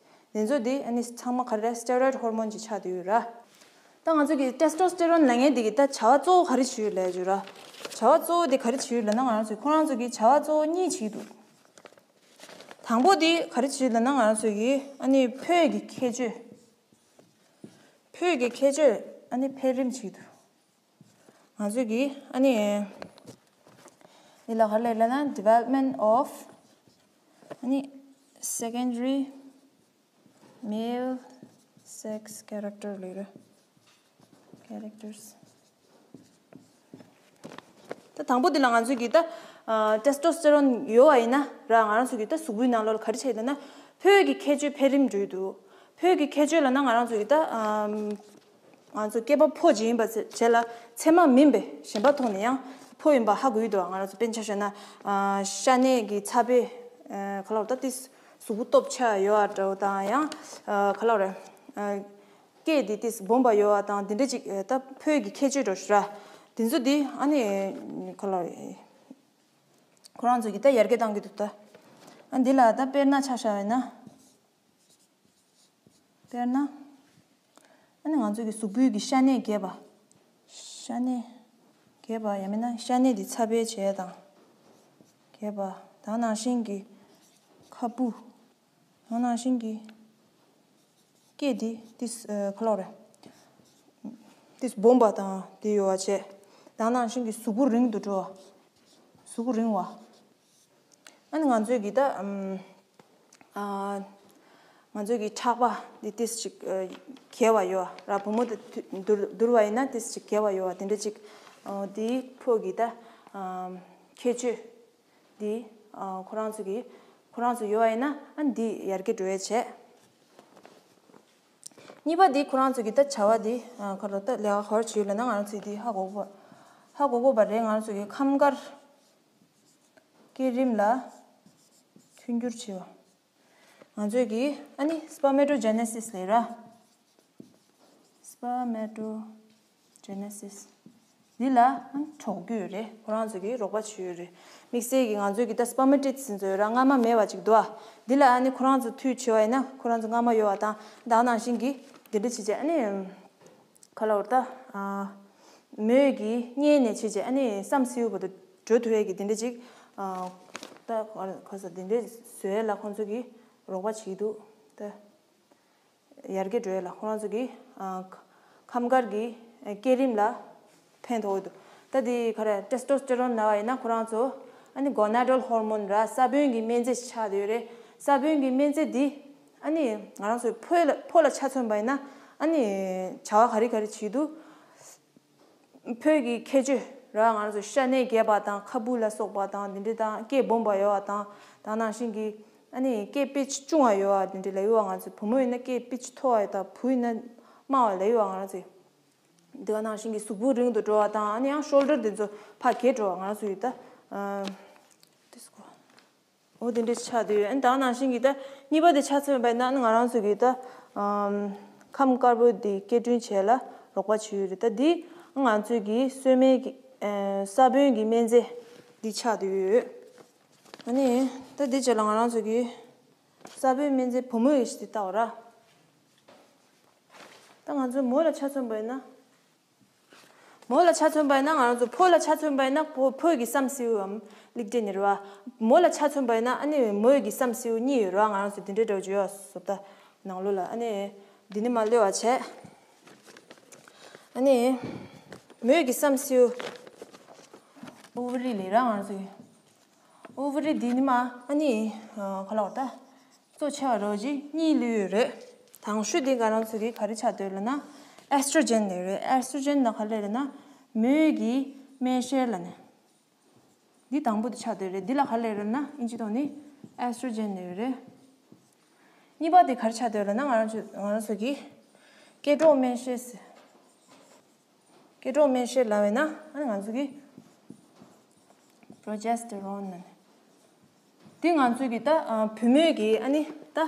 པ། འདི་ཚོ་འདི་ཨ་ནི་ཚང་མ་ག་རེ་རེད། སི་ཊེ་རོ་ཡིཌ་ཧོར་མོན་ཅིག་ཆགས་བསྡད་ཡོད་ར། ད་ང་ཚོ་གི་ཊེ་སི་ཊོ་སི་ཊེ་རོན་ལབ་མཁན་འདི་གི་ད་བྱ་བ་གཙོ་བོ་ག་རེ་བྱེད་ཡོད་ལབ་ཡོད་ར། བྱ་བ་གཙོ་བོ་འདི་ག་རེ་བྱེད་ཡོད་ལབ་ན་ང་རང་ཚོས་ཁོ་རང་ཚོ་གི་བྱ་བ་གཙོ་བོ་གཉིས་བྱེད་ཀྱི་འདུག་དང་པོ་འདི་ག་རེ་བྱེད་ཡོད་ལབ་ན་ང་རང་ཚོ་གི་ཨ་ནི་ཕོ་གི་ཁྱད་ཆོས། ཕོ་གི་ཁྱད་ཆོས་ཨ་ནི་འཕེལ་རིམ་བྱེད་ཀྱི་འདུག་ང་ཚོས་ཀྱི་ཨ་ནི་འདི་ལ་ག་རེ་ལབ་ན་development of ཨ་ནི་secondary male sex character ལབ་རེད། characters། ད་དང་པོ་འདི་ལ་ང་ཚོས་ཀྱི་ད་ཨ་ཊེ་སི་ཊོ་སི་ཊེ་རོན་ཡོད་པ་ཡིན་ན་ར། ང་རང་ཚོ་གི་ད་གཟུགས་པོའི་ནང་ལོགས་ལ་ག་རེ་བྱེད་ལབ་ན་ཕོ་གི་ཁྱད་ཆོས་འཕེལ་རིམ་འགྲོ་གི་འདུག་ཕོ་གི་ཁྱད་ཆོས་ལབ་ན་ང་རང་ཚོ་གི་ད་ཨམ། ང་ཚོ་སྐྱེས་པ་ཕོ་གཅིག་ཡིན་པ་བྱས་ལ་མཚན་མ་མིན་པའི་གཞན་པ་ཐོག་ནས་ཡང་ཕོ་ཡིན་པ་ཧ་གོ་གི་འདུག་ང་རང་ཚོ་དཔེར་ན་ཆ་བཞག་ན་ཨ་ཤ་གནད་ཀྱི་ཚ་བའི་ཨ་ག་ལབ་ད་ཏིས་གཟུགས་པོ་སྟོབས་ཆེ་ཡོད་པ་འདྲ་བོ་དང་། ཡང་ཨ་ག་ལབ་རེད། ཨ་སྐད་དེ་ཏིས་སྦོམ་པ་ཡོད་པ་དང་། དེ་འདྲ་ཅིག་ཨ་ད་ཕོ་གི་ཁྱད་ཆོས་འདྲ་བོ་ཞིག་ར། དེ་ཚོ་དེ་ཨ་ནི་ག་ལབ་རེད། ཁོ་རང་ཚོ་གི་ད་ཡར་རྒྱས་བཏང་གི་འདུག་ད་ཨ་འདི་ལ་ད་དཔེར་ན་ཆ་བཞག་པ་ཡིན་ན། དཔེར་ན། ཨ་ནི་ང་ཚོ་གི་གཟུགས་པོའི་གི་ཤ་གནད་རྒྱས་པ། ཤ་གནད་རྒྱས་པ་ཡང་མིན་ན་ཤ་གནད་དེ་ཚ་བའི་བྱས་དང་། རྒྱས་པ་དང་ནང་བཞིན་གྱི་ཁ་སྤུ། དང་ནང་བཞིན་གྱི་སྐད་དེ་ཏིས་ཨ་ག་ལབ་རེད། ཏིས་སྦོམ་པ་དང་དེ་ཡོད་པ་བྱས། དང་ནང་བཞིན་གྱི་གཟུགས་པོ་རིང་དུ་འགྲོ་བ། གཟུགས་པོ་རིང་བ། ཨ་ནི་ང་ཚོའི་གི་ད་ཨམ་ཨ་ང་ཚོའི་གི་ཁྲག་པ་འདི་ཏིས་ཅིག་ཨ་རྒྱས་པ་ཡོད་ར། བུ་མོ་དང་བསྡུར་བསྡུར་བ་ཡིན་ན་ཏིས་ཅིག་རྒྱས་པ་ཡོད་པ་དེ་འདྲ་ཅིག་ཨ་འདི་ཕོ་གི་ད་ཨམ་ཁྱད་ཆོས་འདི་ཨ་ཁོ་རང་ཚོ་གི་ཁོ་རང་ཚོ་ཡོད་པ་ཡིན་ན་ཨ་འདི་ཡར་རྒྱས་འགྲོ་ཡས་བྱས། གཉིས་པ་འདི་ཁོ་རང་ཚོ་གི་ད་བྱ་བ་འདི་ཨ་ག་རེ་ད་ལས་ཀ་ག་རེ་བྱེད་ཡོད་ལབ་ན་ང་རང་ཚོའི་འདི་ཧ་གོ་གོ་ཧ་གོ་གོ་བ་རེད། ང་རང་ཚོ་གི་ཁམས་དཀར། སྐྱེད་རིམ་ལ་མཐུན་འགྱུར་བྱེད་པ། ང་ཚོས་ཀྱི་ཨ་ནི་སྤར་མེ་ཊོ་ཇེ་ནེ་སིས་ལབ་ར། སྤར་མེ་ཊོ་ཇེ་ནེ་སིས། འདི་ལ་ཨ་ནི་འགྲོགས་རྒྱུ་ཡོད་རེད། ཁོ་རང་ཚོ་གི་རོགས་པ་བྱེད་ཡོད་རེད། དམིགས་བསལ་གྱི་ང་ཚོས་ཀྱི་ད་སྤར་མེ་ཊིཌ་ཟེར་ཚོ་ཡོད་ར། མངར་མ་མེད་པ་ཅིག་འདུག་ཨ། འདི་ལ་ཨ་ནི་ཁོ་རང་ཚོ་མཐུད་བྱེད་པ་ཡིན་ན་ཁོ་རང་ཚོ་མངར་མ་ཡོད་པ་དང་དེ་ནང་བཞིན་གྱི་འདི་འདྲ་བྱེད་བྱས་ཨ་ནི། ག་ལབ་རེད་ད། ཨ་མོས་ཀྱི་གཉེན་ནས་བྱས་བྱས་ཨ་ནི་བསམ་སེའུ་བར་དུ་འགྲོ་ཐུབ་ཡས་ཀྱི་དེ་འདྲ་ཅིག་ཨ་ད་ག་ས་དེ་འདྲ་བཟོ་ཡས་ལ་ཁོང་ཚོ་གིས་རོགས་པ་བྱེད་ཀྱི་འདུག་ད་ཡར་རྒྱས་འགྲོ་ཡས་ལ་ཁོ་རང་ཚོ་གིས་ཨ་ཁམས་དཀར་གྱི་སྐྱེད་རིམ་ལ་ཕན་ཐོགས་ཀྱི་འདུག་ད་དེ་ག་རེ་ཊེ་སི་ཊོ་སི་ཊེ་རོན་ལབ་པ་ཡིན་ན་ཁོ་རང་ཚོ་ཨ་ནི་གོ་ནེ་ཌལ་ཧོར་མོན་ར་ས་བོན་གྱི་སྨན་རྫས་ཆགས་བསྡད་ཡོད་རེད། ས་བོན་གྱི་སྨན་རྫས་འདི་ཨ་ནི་ང་རང་ཚོའི་ཕོ་ལ་ཕོ་ལ་ཆ་མཚོན་པ་ཡིན་ན་ཨ་ནི་བྱ་བ་ག་རེ་ག་རེ་བྱེད་འདུག་ཕོ་གི་ཁྱད་ཆོས་ར་ང་རང་ཚོ་ཤ་གནད་རྒྱས་པ་དང་ཁ་སྤུ་ལ་སོགས་པ་དང་འདི་འདྲ་དང་སྐད་སྦོམ་པ་ཡོད་པ་དང་དེ་ནང་བཞིན་གྱི་ཨ་ནི་སྐད་པིཆ་ཆུང་བ་ཡོད་པ་འདི་འདྲ་ལབ་ཡོད་པ། ང་ཚོ་བུ་མོ་ཡིན་ན་སྐད་པིཆ་མཐོ་བ་ཡོད་དང་བུ་ཡིན་ན་དམའ་བ་ལབ་ཡོད་པ། ང་རང་ཚོས་དེ་ག་ནང་བཞིན་གྱི་གཟུགས་པོ་རིང་དུ་འགྲོ་བ་དང་ཨ་ནི་ཡང་ཤོལ་ཌར་འདི་ཚོ་ཕར་རྒྱས་འགྲོ་བ། ང་རང་ཚོ་ཡོད་ད་ཨ་འོ་དེ་འདྲ་ཆགས་བསྡད་ཡོད། ཨ་ནི་དེ་ག་ནང་བཞིན་གྱི་ད་གཉིས་པ་དེ་ཆ་མཚོན་པ་ཡིན་ན་ང་རང་ཚོ་གི་ད་ཨམ་ཁམས་དཀར་པོ་དེ་སྐྱེད་སྲིང་བྱེད་ལ་རོགས་པ་བྱེད་ཡོད་རེད། ད་འདི་ང་ཚོའི་གི་སོན་མའི་གི་ཨ་ས་བོན་གྱི་སྨན་རྫས་འདི་ཆགས་བསྡད་ཡོད། ཨ་ནི་ད་འདི་བྱས་ལ་ང་རང་ཚོ་གི་ས་བོན་སྨན་རྫས་བུ་མོ་ཡི་ཞིག་དེ་ལྟ་བ་ར། ད་ང་ཚོ་མོ་ལ་ཆ་མཚོན་པ་ཡིན་ན། མོ་ལ་ཆ་མཚོན་པ་ཡིན་ན་ང་རང་ཚོ་ཕོ་ལ་ཆ་མཚོན་པ་ཡིན་ན་ཕོ་ཕོ་གི་བསམ་སེའུའམ་ལིག་ཏེ་ནི་རེད་བ། མོ་ལ་ཆ་མཚོན་པ་ཡིན་ན་ཨ་ནི་མོ་གི་བསམ་སེའུ་གཉིས་ཡོད་རེད་བ། ང་རང་ཚོ་འདི་འདྲའི་འདྲ་བོ་ཅིག་ཡོད་བཟོ་ལྟ་ནང་ལོགས་ལ་ཨ་ནི་འདི་ནི་མ་ལོས་པ་བྱས། ཨ་ནི་མོ་གི་བསམ་སེའུ་ཨོ་ཝ་རི་ལས་ར་ང་རང་ཚོ་གི་ ཨོ་ཝ་རི་འདི་ནི་མ་ཨ་ནི་ག་ལ་བ་ད་གཙོ་ཆེ་བ་རོ་ཇི་གཉིས་ལུས་ཡོད་རེད། དང་ཤོས་འདི་ག་རང་ཚོ་གི་ག་རེ་ཆགས་འདོད་ལ་ན་ཨེ་སི་ཊྲོ་ཇེན་ནས་རེད། ཨེ་སི་ཊྲོ་ཇེན་ན་ག་ལེ་རེད་ན་མོས་ཀྱི་སྨན་ཤེལ་ལ་ནི། འདི་དང་པོ་དེ་ཆགས་འདོད་རེད། འདི་ལ་ག་ལེ་རེད་ན་ཨིན་ཇི་ཐོག་ནི་ཨེ་སི་ཊྲོ་ཇེན་ནས་རེད། གཉིས་པ་དེ་ག་རེ་ཆགས་འདོད་ལ་ན་ང་རང་ཚོ་ང་རང་ཚོ་གི་སྐྱེ་འགྲོ་སྨན་ཤེལ་ཟེར། སྐྱེ་འགྲོ་སྨན་ཤེལ་ལབ་པས་ན་ཨ་ནི་ང་ཚོ་གི་པྲོ་ཇེ་སི་ཊེ་རོན་ནི། འདི་ང་ཚོ་གི་ད་བུ་མོའི་གི་ཨ་ནི་ད་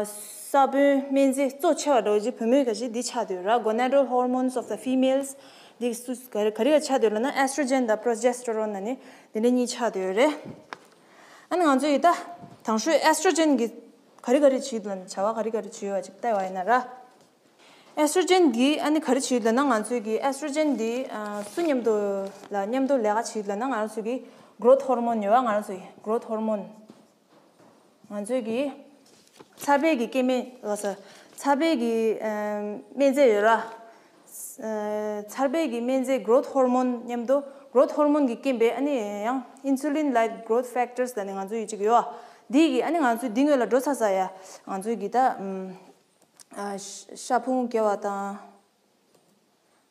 ས་བོན་སྨན་རྫས་གཙོ་ཆེ་བ་འདྲ་བོ་ཅིག་བུ་མོའི་ག་ཅིག་འདི་ཆགས་འདུག་ར། Gonadal hormones of the females། འདི་སུ་ག་རེ་ག་རེ་ག་ཆགས་འདུག་ལབ་ན་ཨེ་སི་ཊྲོ་ཇེན་དང་པྲོ་ཇེ་སི་ཊེ་རོན་ནི་འདི་འདྲ་གཉིས་ཆགས་འདུག་རེད། ཨ་ནི་ང་ཚོ་གི་ད་དང་ཤོས་ཨེ་སི་ཊྲོ་ཇེན་གི་ག་རེ་ག་རེ་བྱེད་འདུག་ལབ་ན་བྱ་བ་ག་རེ་ག་རེ་བྱེད་ཡོད་པ་ཅིག་བལྟས་པ་ཡིན་ན་ར། ཨེ་སི་ཊྲོ་ཇེན་འདི་ཨ་ནི་ག་རེ་བྱེད་ལབ་ན་ང་ཚོའི་གི་ཨེ་སི་ཊྲོ་ཇེན་འདི་ཨ་སུ་མཉམ་དུ་ལ་མཉམ་དུ་ལས་ཀ་བྱེད་ལབ་ན་ང་ཚོའི་གི་གྷ་རོ་ཐི་ཧོར་མོན་ཡོད་པ། ང་ཚོའི་གྷ་རོ་ཐི་ཧོར་མོན་ང་ཚོའི་གི་ཚ་བའི་གི་སྐྱེ་དམན་ལ་ས་ཚ་བའི་གི་ཨ་སྨན་རྫས་ཡོད་ར། ཚ་བའི་གི་སྨན་རྫས་གྷ་རོ་ཐི་ཧོར་མོན་མཉམ་དུ་གྷ་རོ་ཐི་ཧོར་མོན་གི་རྐྱེན་པས་ཨ་ནི་ཡང་insulin like growth factors ལབ་ནི་ང་ཚོའི་ཡི་གཅིག་ཡོད་པ། འདི་གི་ཨ་ནི་ང་ཚོའི་འདི་སྔོན་ལ་འགྲོ་ཚར་ས་ཡ་ང་ཚོའི་གི་ད་ཨམ། ཨ་ཤ་ཤ་ཕུང་སྐྱེ་བ་དང་།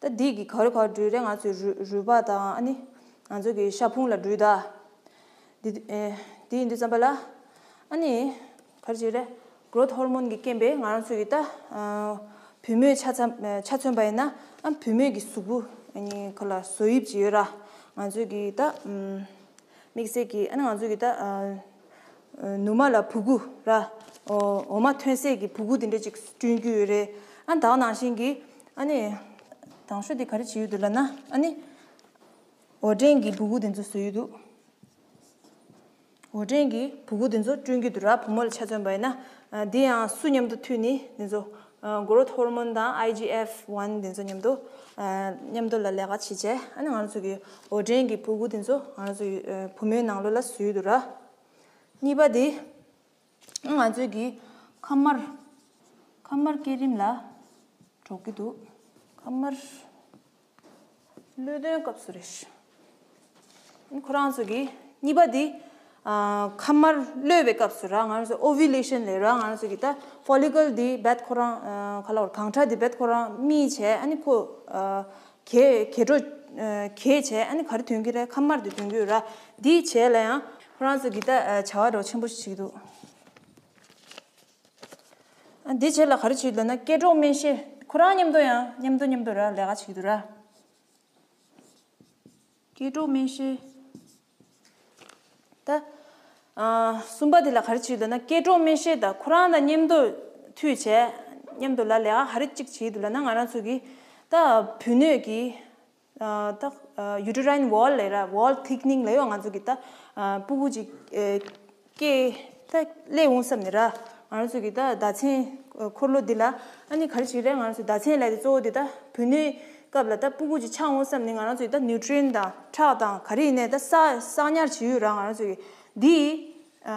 ད་འདི་གི་ག་རེ་ག་རེ་འགྲོས་རེད། ང་ཚོའི་རུས་རུས་པ་དང་ཨ་ནི་ང་ཚོ་གི་ཤ་ཕུང་ལ་འགྲོས་ད། འདི་ཨེ་འདི་ཡིན་དུས་ཙམ་པ་ལ་ཨ་ནི་ག་རེ་བྱེད་རེད། གྷ་རོ་ཐི་ཧོར་མོན་གྱི་རྐྱེན་པས་ང་རང་ཚོ་གི་ད་ཨ་བུ་མོའི་ཆ་ཚང་ཆ་མཚོན་པ་ཡིན་ན་ཨ་བུ་མོའི་གི་གཟུགས་པོ་ཨ་ནི་ག་ལ་བཟོ་དབྱིབས་ཅིག་ཡོད་ར། ང་ཚོ་གི་ད་ཨམ། དམིགས་བསལ་གྱིས་ཨ་ནི་ང་ཚོ་གི་ད་ཨ་ནུ་མ་ལ་བུ་གུ་ར། འོ་འོ་མ་ཐོན་སའི་གི་བུ་གུ་དེ་འདྲ་ཅིག་བསྐྲུན་རྒྱུ་ཡོད་རེད། ཨ་ནི་ད་ག་ནང་བཞིན་གྱི་ཨ་ནི་དང་ཤོས་དེ་ག་རེ་བྱེད་ཡོད་འདུག་ལབ་ན་ཨ་ནི་འོར་འདྲེན་གྱི་བུ་གུ་དེ་ཚོ་བཟོ་ཡོད་འདུག་འོར་འདྲེན་གྱི་བུ་གུ་དེ་ཚོ་བསྐྲུན་གྱི་འདུག་ར། བུ་མོ་ལ་ཆ་མཚོན་པ་ཡིན་ན་ཨ་འདི་ཡང་སུ་མཉམ་དུ་མཐུད་ནི་དེ་ཚོ་growth hormone དང་ཨའི་ཇི་ཨེཕ་ཝན་དེ་ཚོ་མཉམ་དུ་མཉམ་དུ་ལ་ལས་ཀ་བྱེད་བྱས་ཨ་ནི་ང་རང་ཚོ་གི་འོར་འདྲེན་གྱི་བུ་གུ་དེ་ཚོ་ང་རང་ཚོ་བུ་མོའི་ནང་ལོགས་ལ་བཟོས་འདུག་ར། གཉིས་པ་དེ་ང་ཚོའི་གི་ཁམས་དམར་ཁམས་དམར་སྐྱེད་རིམ་ལ་འགྲོ་གི་འདུག་ཁམས་དམར་གློད་དོན་སྐབས་སུ་རེད། ཁོ་རང་ཚོ་གི་གཉིས་པ་འདི་ཨ་ཁམས་དམར་གློད་པའི་སྐབས་སུ་ར། ང་རང་ཚོ་ཨོ་ཝུ་ལེ་ཤན་ལབ་ར། ང་རང་ཚོ་གི་ད་ཕོ་ལི་ཀལ་འདི་རྦད་ཁོ་རང་ཨ་ག་ལ་བར་གང་ཁྲ་འདི་རྦད་ཁོ་རང་རྨིས་བྱས་ཨ་ནི་ཁོ་ཨ་གས་གས་འགྲོ་ཨ་གས་བྱས་ཨ་ནི་ག་རེ་ཐོན་གྱི་རེད། ཁམས་དམར་འདི་ཐོན་གྱི་ཡོད་ར། འདི་བྱས་ལ་ཡང་ཁོ་རང་ཚོ་གི་ད་ཨ་བྱ་བ་འདྲ་བོ་ཆེན་པོ་ཞིག་བྱེད་ཀྱི་འདུག་ཨ་འདི་བྱས་ལ་ག་རེ་བྱེད་ཀྱི་འདུག་ན་སྐྱེ་འགྲོ་སྨན་ཤེས་ཁོ་རང་མཉམ་དུ་ཡང་མཉམ་དུ་མཉམ་དུ་ར་ལས་ཀ་བྱེད་ཀྱི་འདུག་ར། སྐྱེ་འགྲོ་སྨན་ཤེས། ད། ཨ་གསུམ་པ་དེ་ལ་ག་རེ་བྱེད་འདུག་ན་སྐྱེ་འགྲོ་སྨན་ཤེས་དང་ཁོ་རང་དང་མཉམ་དུ་མཐུད་བྱས་མཉམ་དུ་ལ་ལས་ཀ་ག་རེ་གཅིག་བྱེད་འདུག་ལབ་ན་ང་རང་ཚོ་གི་ད་བུ་སྣོད་ཀྱི་ཨ་ད་uterine wall ལབ་ར། wall thickening ལབ་ཡོད། ང་ཚོ་གི་ད་ཨ་སྤུ་གུ་ཅིག་ཨེ། སྐྱེས་ད་སླེབས་འོང་བསམ་ནས་ར། ང་རང་ཚོ་གི་ད་ཟླ་མཚན་འཁོར་ལོ་འདི་ལ་ཨ་ནི་ག་རེ་བྱེད་རེད། ང་རང་ཚོ་ཟླ་མཚན་ལབ་དེ་གཙོ་བོ་འདི་ད་བུ་སྣོད་སྐབས་ལ་ད་སྤུ་གུ་ཅིག་ཆགས་འོང་བསམ་ནས་ང་རང་ཚོ་གི་ད་ནིའུ་ཊི་རི་ཡན་དང་ཁྲག་དང་ག་རེ་ཡིན་ནའི་ད་བསགས་བསགས་ཉར་བྱེད་ཡོད་ར། ང་རང་ཚོ་གི་འདི་ཨ་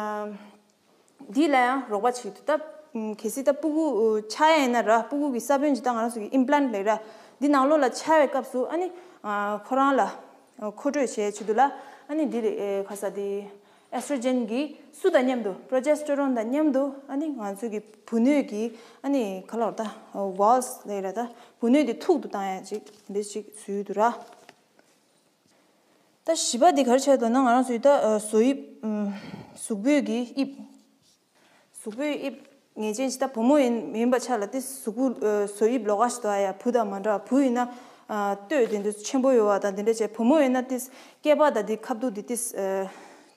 འདི་ལ་ཡང་རོགས་པ་བྱེད་ཀྱི་འདུག་ད་གལ་སྲིད་ད་སྤུ་གུ་ཆགས་ཡ་ཡིན་ན་ར། སྤུ་གུ་གི་ས་བོན་ཅིག་ད་ང་རང་ཚོ་གི་ཨིམ་པི་ལན་ཊི་ལབ་ར། འདི་ནང་ལོགས་ལ་ཆགས་པའི་སྐབས་སུ་ཨ་ནི་ཁོ་རང་ལ་མཁོ་སྤྲོད་བྱེད་ཆེད་དུ་ལ་ཨ་ནི་འདི་རེད། ཁ་ས་འདི། ཨེ་སི་ཊྲོ་ཇེན་གྱིས་སུ་དང་མཉམ་དུ་པྲོ་ཇེ་སི་ཊེ་རོན་དང་མཉམ་དུ་ཨ་ནི་ང་ཚོ་གི་བུ་སྣོད་ཀྱི་ཨ་ནི་ག་ལ་བར་ད་ཝལ་སི་ལབ་ར། ད་བུ་སྣོད་དེ་ཐུག་ཏུ་བཏང་ཡ་ཅིག་འདི་ཅིག་བཟོས་འདུག་ར། ད་བཞི་པ་འདི་ག་རེ་བྱས་འདུག་ན་ང་རང་ཚོའི་ད་བཟོ་དབྱིབས་གཟུགས་པོའི་གི་དབྱིབས། གཟུགས་པོའི་དབྱིབས་ངེས་ཅན་ཞིག་ད་བུ་མོ་ཡིན་ཡིན་པ་ཆ་ལ་ཏིས་གཟུགས་པོ་བཟོ་དབྱིབས་ལོགས་ཀ་ཞིག་འདུག་ཨ་ཡ། བུ་དང་མ་འདྲ་བ། བུ་ཡིན་ན་སྟོད་དེ་འདྲ་ཆེན་པོ་ཡོད་པ་དང་དེ་འདྲ་བྱས། བུ་མོ་ཡིན་ན་ཏིས་སྐེད་པ་དང་དེ་ཁ་ཐུག་དེ་ཏིས་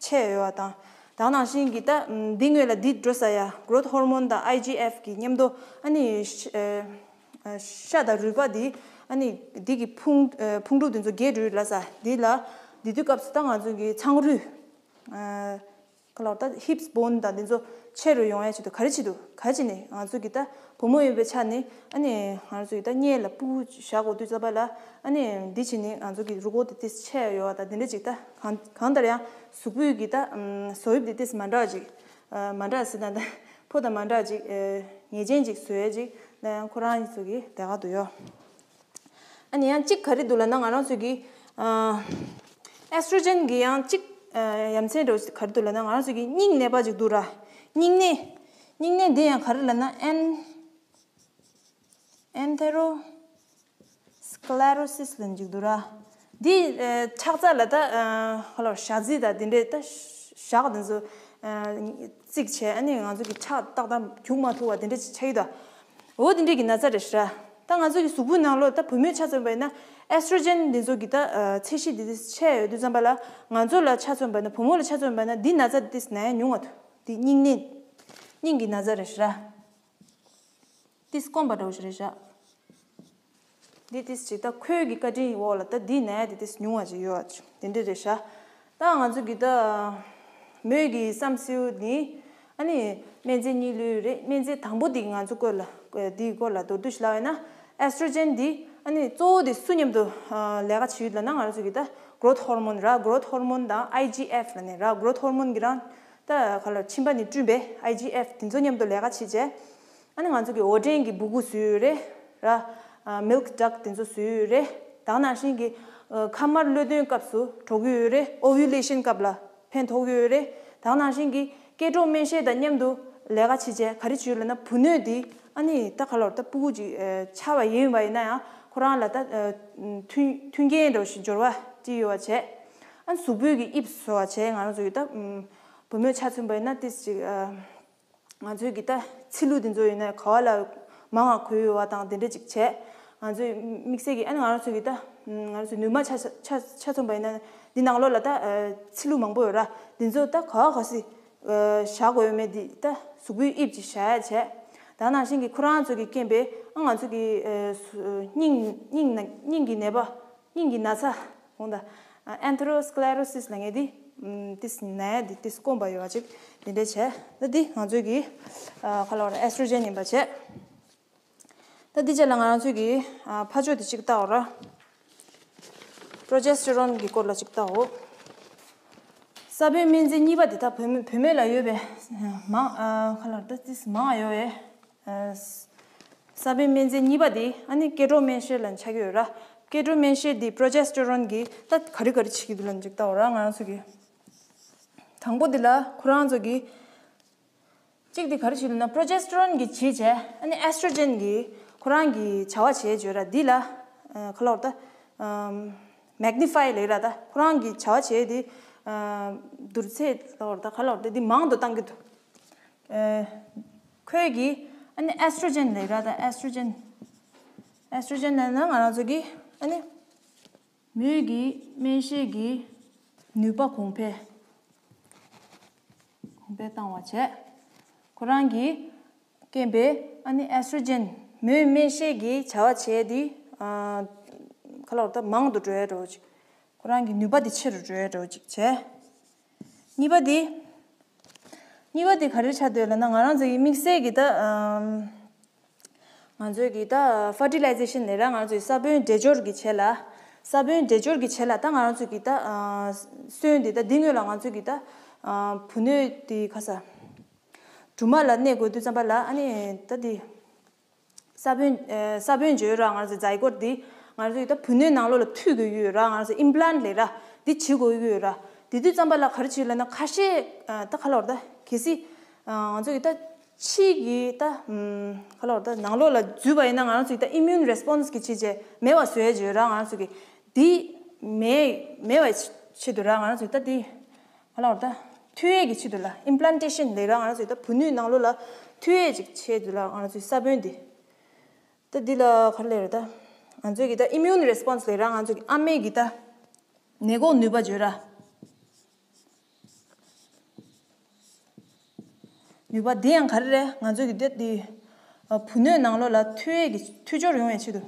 ཆེ་ཡོད་པ་དང་། ད་ནང་བཞིན་གྱི་ད་འདི་སྔོན་ལ་འདི་འགྲོ་ས་ཡ་གྷ་རོ་ཐི་ཧོར་མོན་དང་ཨའི་ཇི་ཨེཕ་གི་མཉམ་དུ་ཨ་ནི་ཤ་དང་རུས་པ་འདི་ཨ་ནི་འདི་གི་ཕུང་ཕུང་གྲུབ་དེ་ཚོ་རྒྱས་འགྲོ་ལ་ས་འདི་ལ་འདི་དུས་སྐབས་སུ་ད་ང་ཚོ་གི་ཚངས་རུས། ག་ལ་བར་ད་ཧིབ་སི་བོན་དང་འདི་ཚོ་ཆེ་རུ་ཡོང་ཡ་ཆེད་དུ་ག་རེ་བྱེད་དུ་ག་རེ་བྱེད་ནས་ང་ཚོ་གི་ད་བུ་མོ་ཡིན་པའི་ཆ་ནས་ཨ་ནི་ང་ཚོ་གི་ད་སྙེ་ལ་སྤུ་གུ་བཞག་དགོས་དུས་ཙམ་པ་ལ་ཨ་ནི་འདི་བྱེད་ནས་ང་ཚོ་གི་རུས་ཁོག་དེ་ཏིས་ཆེ་ཡོད་པ་དང་འདི་འདྲ་ཅིག་ད་གང་གང་ལྟར་ཡང་གཟུགས་པོའི་གི་ད་བཟོ་དབྱིབས་དེ་ཏིས་མ་འདྲ་བ་ཅིག་མ་འདྲ་ཟེར་ན་ད་ཕོ་དང་མ་འདྲ་བ་ཅིག་ངེས་ཅན་ཅིག་བཟོ་ཡ་ཅིག་ད་ཡང་ཁོ་རང་ཚོ་གི་དེ་ག་དུ་ཡོད། ཨ་ནི་ཡང་གཅིག་ག་རེ་འདུག་ལབ་ན་ང་རང་ཚོ་གི་ཨེ་སི་ཊྲོ་ཇེན་གི་ཡང་གཅིག་ ཡ་མཚན་འདྲ་བོ་ག་རེ་འདུག་ལབ་ན། ང་རང་ཚོ་གི་སྙིང་ནད་པ་ཅིག་འདུག་ར། སྙིང་ནད། སྙིང་ནད་འདི་ཡང་ག་རེ་ལབ་ན་ཨེན་ཨེན་ཐེ་རོ་སི་ཀ་ལེ་རོ་སིས་ལབ་ཅིག་འདུག་ར། འདི་ཁྲག་རྩ་ལ་ད་ཧ་ལོ་ཞག་རྩི་དང་དེ་འདྲས་ད་ཞག་དེ་ཚོ་བརྩིགས་བྱས། ཨ་ནི་ང་ཚོ་གི་ཁྲག་ཏག་ཏག་རྒྱུག་མ་ཐུབ་པ་དེ་འདྲས་ཆགས་ཀྱི་འདུག་འོ་དེ་འདྲས་ཀྱི་ན་ཚ་རེད་ཤག་ད་ང་ཚོ་གི་གཟུགས་པོའི་ནང་ལོགས་ད་བུད་མེད་ཆ་མཚོན་པ་ཡིན་ན་ཨེ་སི་ཊྲོ་ཇེན་དེ་ཚོ་གི་ད་ཚད་གཞི་དེ་དེ་ཆེ་ཡོད་དུས་ཙམ་པ་ལ། ང་ཚོ་ལ་ཆ་མཚོན་པ་ན། བུ་མོ་ལ་ཆ་མཚོན་པ་ན་འདི་ན་ཚ་དེ་ན་ཡ་ཉུང་བ་འདུག་འདི་སྙིང་ནད། སྙིང་གི་ན་ཚ་རེད་ཤག་འདི་སྐོམ་པ་འདྲ་བོ་ཞིག་རེད་ཤག་འདི་ཏིས་ཅིག་ད་ཁོའི་གི་བཀའ་དྲིན་འོག་ལ་ད་འདི་ན་ཡ་དེ་ཏིས་ཉུང་བ་ཅིག་ཡོད་པ་དེ་འདྲ་རེད་ཤག་ད་ང་ཚོ་གི་ད་མོས་གི་བསམ་སེའུ་ནི་ཨ་ནི་སྨན་རྫས་གཉིས་ལོས་རེད། སྨན་རྫས་དང་པོ་འདི་ང་ཚོ་སྐོར་ལ་འདིའི་སྐོར་ལ་མདོར་བསྡུས་ཤིག་ལབ་ཡིན་ན། ཨེ་སི་ཊྲོ་ཇེན་འདི་ཨ་ནི་གཙོ་བོ་དེ་སུ་མཉམ་དུ་ལས་ཀ་བྱེད་ཡོད་ལབ་ན། ང་ཚོ་གི་ད་གྷོ་རོ་ཐི་ཧོར་མོན་ར། གྷོ་རོ་ཐི་ཧོར་མོན་དང་ཨའི་ཇི་ཨེཕ་ལབ་ནས་ར། གྷོ་རོ་ཐི་ཧོར་མོན་གི་རང་ད་ག་ལ་མཆིན་པ་ནས་བསྐྲུན་པའི་ཨའི་ཇི་ཨེཕ་དེ་ཚོ་མཉམ་དུ་ལས་ཀ་བྱེད་བྱས། ཨ་ནི་ང་ཚོ་གི་འོ་ཌན་གྱི་སྦུ་གུ་བཟོས་ཡོད་རེད་ར། མིལ་ཀི་ཌག་དེ་ཚོ་བཟོས་ཡོད་རེད། ད་ག་ནང་བཞིན་གྱི་ཨ་ཁ་དམར་གློད་འདོན་སྐབས་སུ་གྲོགས་ཡོད་རེད། ཨོ་ཝུ་ལེ་ཤན་སྐབས་ལ་ཕན་ཐོགས་ཡོད་རེད། ད་ག་ནང་བཞིན་གྱི་སྐྱེ་འགྲོ་སྨན་དཔྱད་དང་མཉམ་དུ་ལས་ཀ་བྱེད་བྱས་ག་རེ་བྱེད་ཡོད་ལབ་ན། བུ་སྣོད་འདི་ཨ་ནི་ད་ག་ལོར་ད་སྤུ་གུ་ཅིག་ཨ་ཆགས་པ་ཡིན་པ་ཡིན་ན་ཡང་། ཁོ་རང་ལ་ད་ཨ་མཐུན་མཐུན་རྐྱེན་འདྲ་བོ་ཞིག་འབྱོར་བ་ཅིག་ཡོད་པ་བྱས། ཨ་ནི་གཟུགས་པོའི་གི་དབྱིབས་བཟོ་བ་བྱས། ང་རང་ཚོ་གི་ད་ཨ་བུ་མོའི་ཆ་མཚོན་པ་ཡིན་ན་ཏིས་ཅིག་ཨ། ང་ཚོའི་གི་ད་ཚིལ་ལུ་དེ་ཚོ་ཡིན་ན་ག་བ་ལ་མང་བ་གོས་ཡོད་པ་དང་དེ་འདྲ་ཅིག་བྱས། ང་ཚོའི་དམིགས་བསལ་གྱི་ཨ་ནི་ང་རང་ཚོའི་གི་ད་ང་རང་ཚོའི་ནུ་མ་ཆ་ཆ་ཆ་མཚོན་པ་ཡིན་ན། འདི་ནང་ལོགས་ལ་ད་ཨ་ཚིལ་ལུ་མང་པོ་ཡོད་ར། དེ་ཚོ་ད་ག་བ་ག་སི་ཨ་བཞག་དགོས་ཡོད་མེད་འདི་ད་གཟུགས་པོའི་དབྱིབས་ཅིག་བཞག་ཡ་བྱས། ད་ནང་བཞིན་གྱི་ཁོ་རང་ཚོ་གི་རྐྱེན་པས་ཨ་ང་ཚོ་གི་ཨ་སུ་སྙིང་སྙིང་ན་སྙིང་གི་ནད་པ། སྙིང་གི་ན་ཚ། འོང་ད། ཨ་ཨེན་ཐེ་རོ་སི་ཀ་ལེ་རོ་སིས་ལབ་མཁན་འདི། ཨམ་ཏིས་ན་ཡ་འདི་ཏིས་སྐོམ་པ་ཡོད་པ་ཅིག་འདི་འདྲ་བྱས། ད་འདི་ང་ཚོའི་གི་ཨ་ག་ལ་བར་ཨེ་སི་ཊྲོ་ཇེན་ཡིན་པ་བྱས། ད་འདི་རྗེས་ལ་ང་རང་ཚོའི་གི་ཨ་ཕ་ཆོས་འདི་ཅིག་བལྟའོ་ར། པྲོ་ཇེ་སི་ཊོ་རོན་གི་སྐོར་ལ་ཅིག་བལྟའོ། ས་བོན་སྨན་རྫས་གཉིས་པ་འདི་ད་བུད་མེད་བུད་མེད་ལ་ཡོད་པའི་མང་ཨ་ག་ལ་བར་ད་ཏིས་མང་ཡོད་པའི། ས་བོན་སྨན་རྫས་གཉིས་པ་དེ་ཨ་ནི་སྐྱེ་འགྲོ་སྨན་དཔྱད་ལ་ཆགས་ཀྱི་ཡོད་ར། སྐྱེ་འགྲོ་སྨན་དཔྱད་དེ་པྲོ་ཇེ་སི་ཊོ་རོན་གྱིས་ད་ག་རེ་ག་རེ་བྱེད་ཀྱི་འདུག་ལབ་ཅིག་ལྟ་བ་ར། ང་རང་ཚོ་གི་དང་པོ་དེ་ལ་ཁོ་རང་ཚོ་གི་གཅིག་དེ་ག་རེ་བྱེད་ལབ་ན། པྲོ་ཇེ་སི་ཊོ་རོན་གྱིས་བྱེད་བྱས། ཨ་ནི་ཨེ་སི་ཊྲོ་ཇེན་གྱིས་ཁོ་རང་གི་བྱ་བ་བྱེད་བརྗོད་ར། འདི་ལ་ག་ལ་བར་ད་མེག་ནི་ཕའི་ལབ་ར། ད་ཁོ་རང་གི་བྱ་བ་བྱེད་དེ་བསྡུར་ཚད་ལ་བར་ད་ག་ལ་བར་ད་འདི་མང་དུ་བཏང་གི་འདུག་ཨ་ཁོས་ཀྱིས་ཨ་ནི་ཨེ་སི་ཊྲོ་ཇེན་ལབ་ར། ད་ཨེ་སི་ཊྲོ་ཇེན། ཨེ་སི་ཊྲོ་ཇེན་ལབ་ན་ང་རང་ཚོ་གི་ཨ་ནི་མོས་ཀྱི་སྨན་དཔྱད་ཀྱི་ནུས་པ་གོང་འཕེལ། གོང་འཕེལ་བཏང་བ་བྱས། ཁོ་རང་གི་རྐྱེན་པས་ཨ་ནི་ཨེ་སི་ཊྲོ་ཇེན་མོས་སྨན་དཔྱད་ཀྱི་བྱ་བ་བྱས་དེ་ཨ་ག་ལ་བར་ད་མང་དུ་འགྲོ་ཡ་འགྲོ་ཅིག་ཁོ་རང་གི་ནུས་པ་དེ་ཆེ་རུ་འགྲོ་ཡ་འགྲོ་ཅིག་བྱས། གཉིས་པ་དེ། གཉིས་པ་དེ་ག་རེ་ཆགས་འདུག་ལབ་ན། ང་རང་ཚོ་ཡི་དམིགས་བསལ་གྱི་ད་ཨམ། ང་ཚོའི་གི་ད་ཕར་ཊི་ལའི་ཛེ་ཤན་ལབ་ར། ང་ཚོའི་ས་བོན་འདྲེས་སྦྱོར་གྱི་ཆེད་ལ། ས་བོན་འདྲེས་སྦྱོར་གྱི་ཆེད་ལ་ད་ང་རང་ཚོ་གི་ད་ཨ་སོན་དེ་ད་འདི་སྔོན་ལ་ང་ཚོ་གི་ད་ཨ་བུ་སྣོད་དེ་ག་ས་སྦྲུམ་མ་ལ་གནས་དགོས་དུས་ཙམ་པ་ལ། ཨ་ནི་ད་དེ་ས་བོན་ཨ་ས་བོན་བརྗོད་ར། ང་ཚོ་ཛའི་གོཊ་འདི་ང་ཚོ་ཡི་ད་བུ་སྣོད་ནང་ལོགས་ལ་མཐུད་དགོས་ཀྱི་ཡོད་ར། ང་ཚོ་ཨིམ་པི་ལན་ཊི་ལབ་ར། འདི་བྱེད་དགོས་ཀྱི་ཡོད་ར། དེ་དུས་ཙམ་པ་ལ་ག་རེ་བྱེད་ལབ་ན། ཁ་ཤས་ཨ་ད་ག་ལ་བར་ད་གལ་སྲིད་ཨ་ང་ཚོ་ཡི་ད་ཕྱི་གི་ད་ཨམ་ག་ལ་བར་ད་ནང་ལོགས་ལ་འཛུལ་བ་ཡིན་ན། ང་རང་ཚོ་ཡི་ད་ཨི་མིའུན་རེ་སི་པོན་སི་གི་ཆེད་བྱས་མེད་པ་བཟོ་ཡ་བརྗོད་ར། ང་རང་ཚོ་གི་འདི་མེད་མེད་པ་ཆེད་དུ་ར། ང་རང་ཚོ་ཡི་ད་འདི་ག་ལ་བར་ད་མཐུད་ཡས་ཀྱི་ཆེད་དུ་ལ། ཨིམ་པི་ལན་ཊེ་ཤན་ལབ་ར། ང་རང་ཚོ་ཡི་ད་བུ་སྣོད་ནང་ལོགས་ལ་མཐུད་ཡས་ཀྱི་ཆེད་དུ་ལ་ང་རང་ཚོའི་ས་བོན་འདི། ད་འདི་ལ་ག་རེ་ལབ་རེད་ད། ང་ཚོའི་གི་ད་ཨི་མིའུན་རེ་སི་པོན་སི་ལབ་ར། ང་ཚོ་གི་ཨ་མའི་གི་ད་ནད་འགོག་ནུས་པ་བརྗོད་ར། ནུས་པ་འདི་ཡང་ག་རེ་རེད། ང་ཚོ་གི་ད་འདི་ཨ་བུ་སྣོད་ནང་ལོགས་ལ་མཐུད་ཡས་ཀྱི་མཐུད་སྦྱོར་ཡོང་བའི་ཆེད་དུ་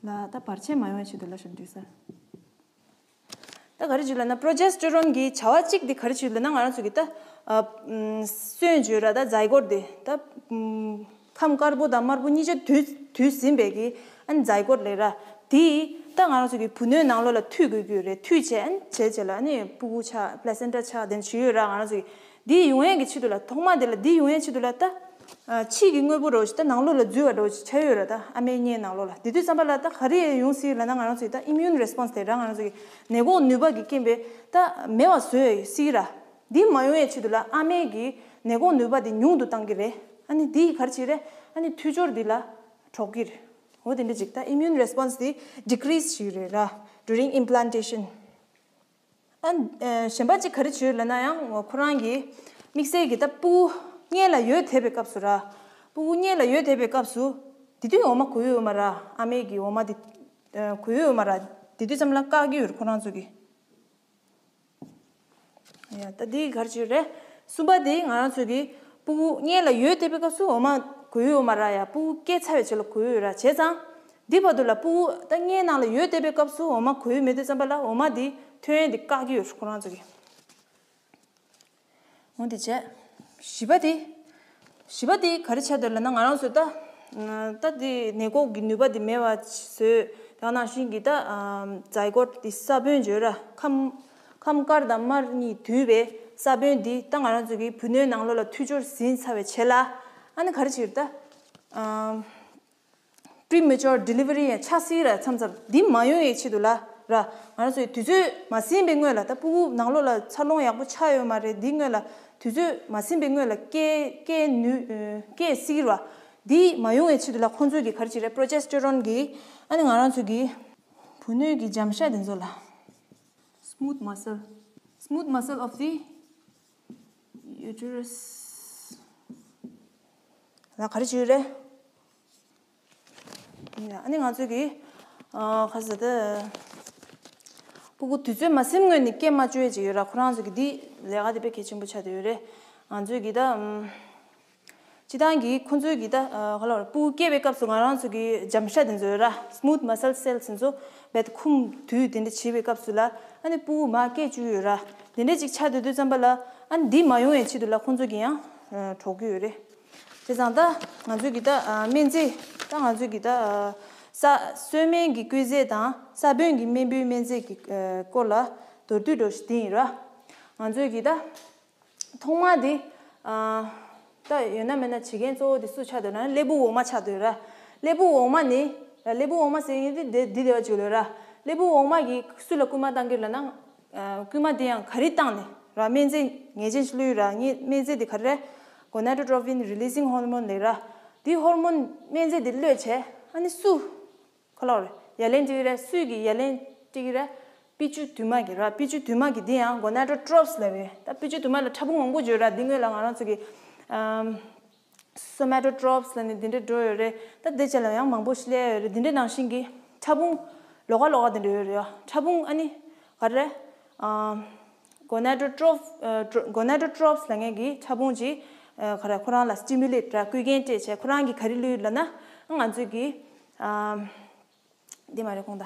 ལ། ད་བར་ཆད་མ་ཡོང་བའི་ཆེད་དུ་ལ་ཞུ་འདྲི་ས། ད་ག་རེ་བྱེད་ལབ་ན། པྲོ་ཇེ་སི་ཊོ་རོན་གྱི་བྱ་བ་གཅིག་དེ་ག་རེ་བྱེད་ལབ་ན། ང་རང་ཚོ་གི་ད་ཨ་ཨམ་སོན་བརྗོད་ར། ད་ཛའི་གོཊ་དེ་ད་ཨམ་ཁམས་དཀར་པོ་དང་དམར་པོ་གཉིས་ཆ་དུས་དུས་ཟིན་པའི་གི་ཨ་ནི་ཛའི་གོཊ་ལབ་ར། དེ་ད་ང་རང་ཚོ་གི་བུ་སྣོད་ནང་ལོགས་ལ་མཐུད་དགོས་ཀྱི་ཡོད་རེད། མཐུད་བྱས་ཨ་ནི་བྱས་བྱས་ལ་ཨ་ནི་སྤུ་གུ་ཆགས། པི་ལེ་སེན་ཊ་ཆགས། དེ་འདྲ་བྱེད་ཀྱི་ཡོད་ར། ང་རང་ཚོ་གི་འདི་ཡོང་ཡས་ཀྱི་ཆེད་དུ་ལ། ཐོག་མ་དེ་ལ་འདི་ཡོང་ཡས་ཆེད་དུ་ལ་ད་ ཕྱིའི་གི་དངོས་པོ་རོ་ཞིག་ད་ནང་ལོགས་ལ་འཛུལ་བ་རོ་ཞིག་ཆགས་ཡོད་ར། ད་ཨ་མའི་མངལ་ནང་ལོགས་ལ་དེ་དུས་ཙམ་པ་ལ་ད་ག་རེ་ཡོང་སྲིད་ལབ་ན། ང་རང་ཚོ་ཡི་ད་immune response དེ་ར་ང་རང་ཚོ་གི་ནད་འགོག་ནུས་པ་གི་རྐྱེན་པས་ད་མེད་པ་བཟོས་སྲིད་ར། འདི་མ་ཡོང་ཡའི་ཆེད་དུ་ལ་ཨ་མའི་གི་ནད་འགོག་ནུས་པ་དེ་ཉུང་དུ་བཏང་གི་རེད། ཨ་ནི་འདི་ག་རེ་བྱེད་རེད། ཨ་ནི་འཐུས་སྦྱོར་འདི་ལ་གྲོགས་ཀྱི་རེད། འོ་དེ་འདྲ་ཅིག་ད་immune response དེ་decrease བྱེད་ཀྱི་རེད་ར། during implantation ཨ། གཞན་པ་གཅིག་ག་རེ་བྱོས་ལབ་ན་ཡང་ཁོ་རང་གི་དམིགས་བསལ་གྱི་ད་སྤུ་གུ་མངལ་ལ་ཡོད་བསྡད་པའི་སྐབས་སུ་ར། སྤུ་གུ་མངལ་ལ་ཡོད་བསྡད་པའི་སྐབས་སུ་དེ་དུས་འོ་མ་གོ་ཡོད་མ་ར། ཨ་མའི་གི་འོ་མ་དེ་གོ་ཡོད་མ་ར། དེ་དུས་ཙམ་ལ་བཀག་གི་ཡོད་རེད་ཁོ་རང་ཚོ་གི། ཡ་ད་འདི་ག་རེ་བྱོས་རེད། གསུམ་པ་དེ་ང་རང་ཚོ་གི་སྤུ་གུ་མངལ་ལ་ཡོད་བསྡད་པའི་སྐབས་སུ་འོ་མ་གོ་ཡོད་མ་ར། ཡ་སྤུ་གུ་སྐྱེས་ཚར་བའི་རྗེས་ལ་གོ་ཡོད་ར། བྱས་ཙང་། འདི་བར་དུ་ལ་སྤུ་གུ་ད་མངལ་ནང་ལ་ཡོད་བསྡད་པའི་སྐབས་སུ་འོ་མ་གོ་ཡོད་མེད་དུས་ཙམ་པ་ལ་འོ་མ་འདི་ཐོན་ཡས་འདི་བཀག་གི་ཡོད་ཁོ་རང་ཚོ་གི། འོ་འདི་བྱས། བཞི་པ་འདི། བཞི་པ་འདི་ག་རེ་ཆགས་འདུག་ལབ་ན་ང་རང་ཚོ་ད། ད་འདི་ནད་འགོག་གི་ནུས་པ་འདི་མེད་པ་བཟོས། ད་ནང་བཞིན་གྱི་ད། ཛའི་གོཊ་འདི་ས་བོན་བརྗོད་ར་ཁམས། ཁམས་དཀར་དང་དམར་གཉིས་འདུས་པའི་ས་བོན་འདི་ད་ང་རང་ཚོ་གི་བུ་སྣོད་ནང་ལོགས་ལ་འཐུས་སྦྱོར་ཟིན་ཚར་བའི་རྗེས་ལ། ཨ་ནི་ག་རེ་བྱེད་ད། premature delivery ཡང་ཆགས་སྲིད་ར། མཚམས་མཚམས་འདི་མ་ཡོང་ཡའི་ཆེད་དུ་ལ་ར། ང་རང་ཚོའི་དུས་ཚོད་མ་ཟིན་པའི་སྔོན་ལ་ད་སྤུ་གུ་ནང་ལོགས་ལ་འཚར་ལོངས་ཡག་པོ་ཆགས་ཡོད་མ་རེད། འདི་སྔོན་ལ་དུས་ཚོད་མ་ཟིན་པའི་སྔོན་ལ་སྐྱེ་སྐྱེ་ནུས། སྐྱེ་སྲིད་ར། འདི་མ་ཡོང་ཡའི་ཆེད་དུ་ལ་ཁོང་ཚོས་གི་ག་རེ་བྱེད་རེད། པྲོ་ཇེ་སི་ཊེ་རོན་གི་ཨ་ནི་ང་རང་ཚོ་གི་བུ་སྣོད་ཀྱི་འཇམ་ཤ་དེ་ཚོ་ལ། smooth muscle smooth muscle of the uterus ལ་ག་རེ་བྱེད་རེད། ཡ་ཨ་ནི་ང་ཚོས་གི། ཨ། ག་ཟེར་ད། སྤུ་གུ་དུས་ཚོད་མ་ཟིན་སྔོན་ནས་སྐྱེ་མ་བཅུག་ཡས་ཅིག་ཡོད་ར། ཁོ་རང་ཚོ་གི་འདི་ལས་ཀ་དེ་དཔེ་གལ་ཆེན་པོ་ཆགས་བསྡད་ཡོད་རེད། ང་ཚོས་གི་ད། ཨམ། སྤྱི་བཏང་གི་ཁོ་ཚོའི་གི་ད། ཨ། ག་ལབ་ར། སྤུ་གུ་སྐྱེ་བའི་སྐབས་སུ་ང་རང་ཚོ་གི་འཇམ་ཤ་དེ་ཚོ་ཡོད་ར། smooth muscle cells དེ་ཚོ་རྦད་ཁུམ་དུས་དེ་འདྲ་བྱེད་པའི་སྐབས་སུ་ལ་ཨ་ནི་སྤུ་གུ་མར་སྐྱེ་བཅུག་ཡོད་ར། དེ་འདྲ་ཅིག་ཆགས་བསྡད་དུས་ཙམ་པ་ལ་ཨ་ནི་འདི་མ་ཡོང་ཡའི་ཆེད་དུ་ལ་ཁོ་ཚོ་གི་ཡང་། ཨ། གྲོགས་ཀྱི་ཡོད་རེད། བྱས་ཙང་ད་ང་ཚོས་གི་ད། ཨ། སྨན་རྫས་ད་ང་ཚོས་གི་ད། ཨ། ས་གསོལ་སྨན་གྱི་བསྐོལ་རྫས་དང་ས་བོན་གྱི་སྨན་སྤུས་སྨན་རྫས་ཀྱི་ཨ་སྐོར་ལ་མདོར་བསྡུས་འདྲ་ཞིག་འདི་ཡིན་ར། ང་ཚོས་གི་ད་ཐོག་མ་འདི། ཨ། ད་ཡོད་ན་མེད་ན་བྱེད་མཁན་གཙོ་བོ་དེ་སུ་ཆགས་འདུག་ན་སླེ་པོ་འོག་མ་ཆགས་འདུག་ར། སླེ་པོ་འོག་མ་ནི། སླེ་པོ་འོག་མ་ཟེར་མཁན་དེ་འདི་འདི་དེ་བ་ཅིག་ལོས་ར། སླེ་པོ་འོག་མ་གི་སུ་ལ་སྐུལ་མ་བཏང་གི་ལབ་ན། ཨ། སྐུལ་མ་དེ་ཡང་ག་རེ་བཏང་ནས་ར། སྨན་རྫས་ངེས་ཅན་ཞིག་བླུགས་ཡོད་ར། ངས་སྨན་རྫས་དེ་ག་རེ་རེད། ཀོ་ནེ་ཌོ་ཊོ་ཕིན་རི་ལི་སིང་ཧོར་མོན་ལབ་ར། དེ་ཧོར་མོན་སྨན་རྫས་དེ་བླུགས་བྱས་ཨ་ནི་སུ། ཁ་ལོ་རེད། ཡ་ལན་སྤྲད་ཀྱི་རེད། སུས་ཀྱི་ཡ་ལན་སྤྲད་ཀྱི་རེད། པི་ཅུ་དུ་མ་གི་ར། པི་ཅུ་དུ་མ་གི་དེ་ཡང་ཀོ་ནེ་ཌོ་ཊོ་རོབ་སི་ལབ་རེད། ད་པི་ཅུ་དུ་མ་ལ་ཕྲ་ཕུང་མང་པོ་ཡོད་ར། འདི་སྔོན་ལ་ང་རང་ཚོ་གི། ཨམ། སོ་མེ་ཊོ་ཊོ་རོབ་སི་ལབ་ནས་འདི་འདྲ་འགྲོ་ཡོད་རེད། ད་དེ་རྗེས་ལ་ཡང་མང་པོ་ཞིག་སླེབས་ཡོད་རེད། འདི་འདྲ་ནང་བཞིན་གྱི་ཕྲ་ཕུང་ལོགས་ཀ་ལོགས་ཀ་འདི་འདྲ་ཡོད་རེད། ཕྲ་ཕུང་ཨ་ནི་ག་རེ་རེད། ཨམ། ཀོ་ནེ་ཌོ་ཊོ་རོབ། ཨ། ཀོ་ནེ་ཌོ་ཊོ་རོབ་སི་ལབ་མཁན་གྱི་ཕྲ་ཕུང་ཅིག་ཨ། ག་རེ་ཁོ་རང་ལ་སི་ཊི་མུ་ལེ་ཊི་ར། སྐུལ་རྐྱེན་སྤྲད་བྱས་ཁོ་རང་གིས་ག་རེ་བླུགས་ལབ་ན་ང་ཚོས་ཀྱི། ཨམ། འདི་མ་རེད་ཁོང་ད།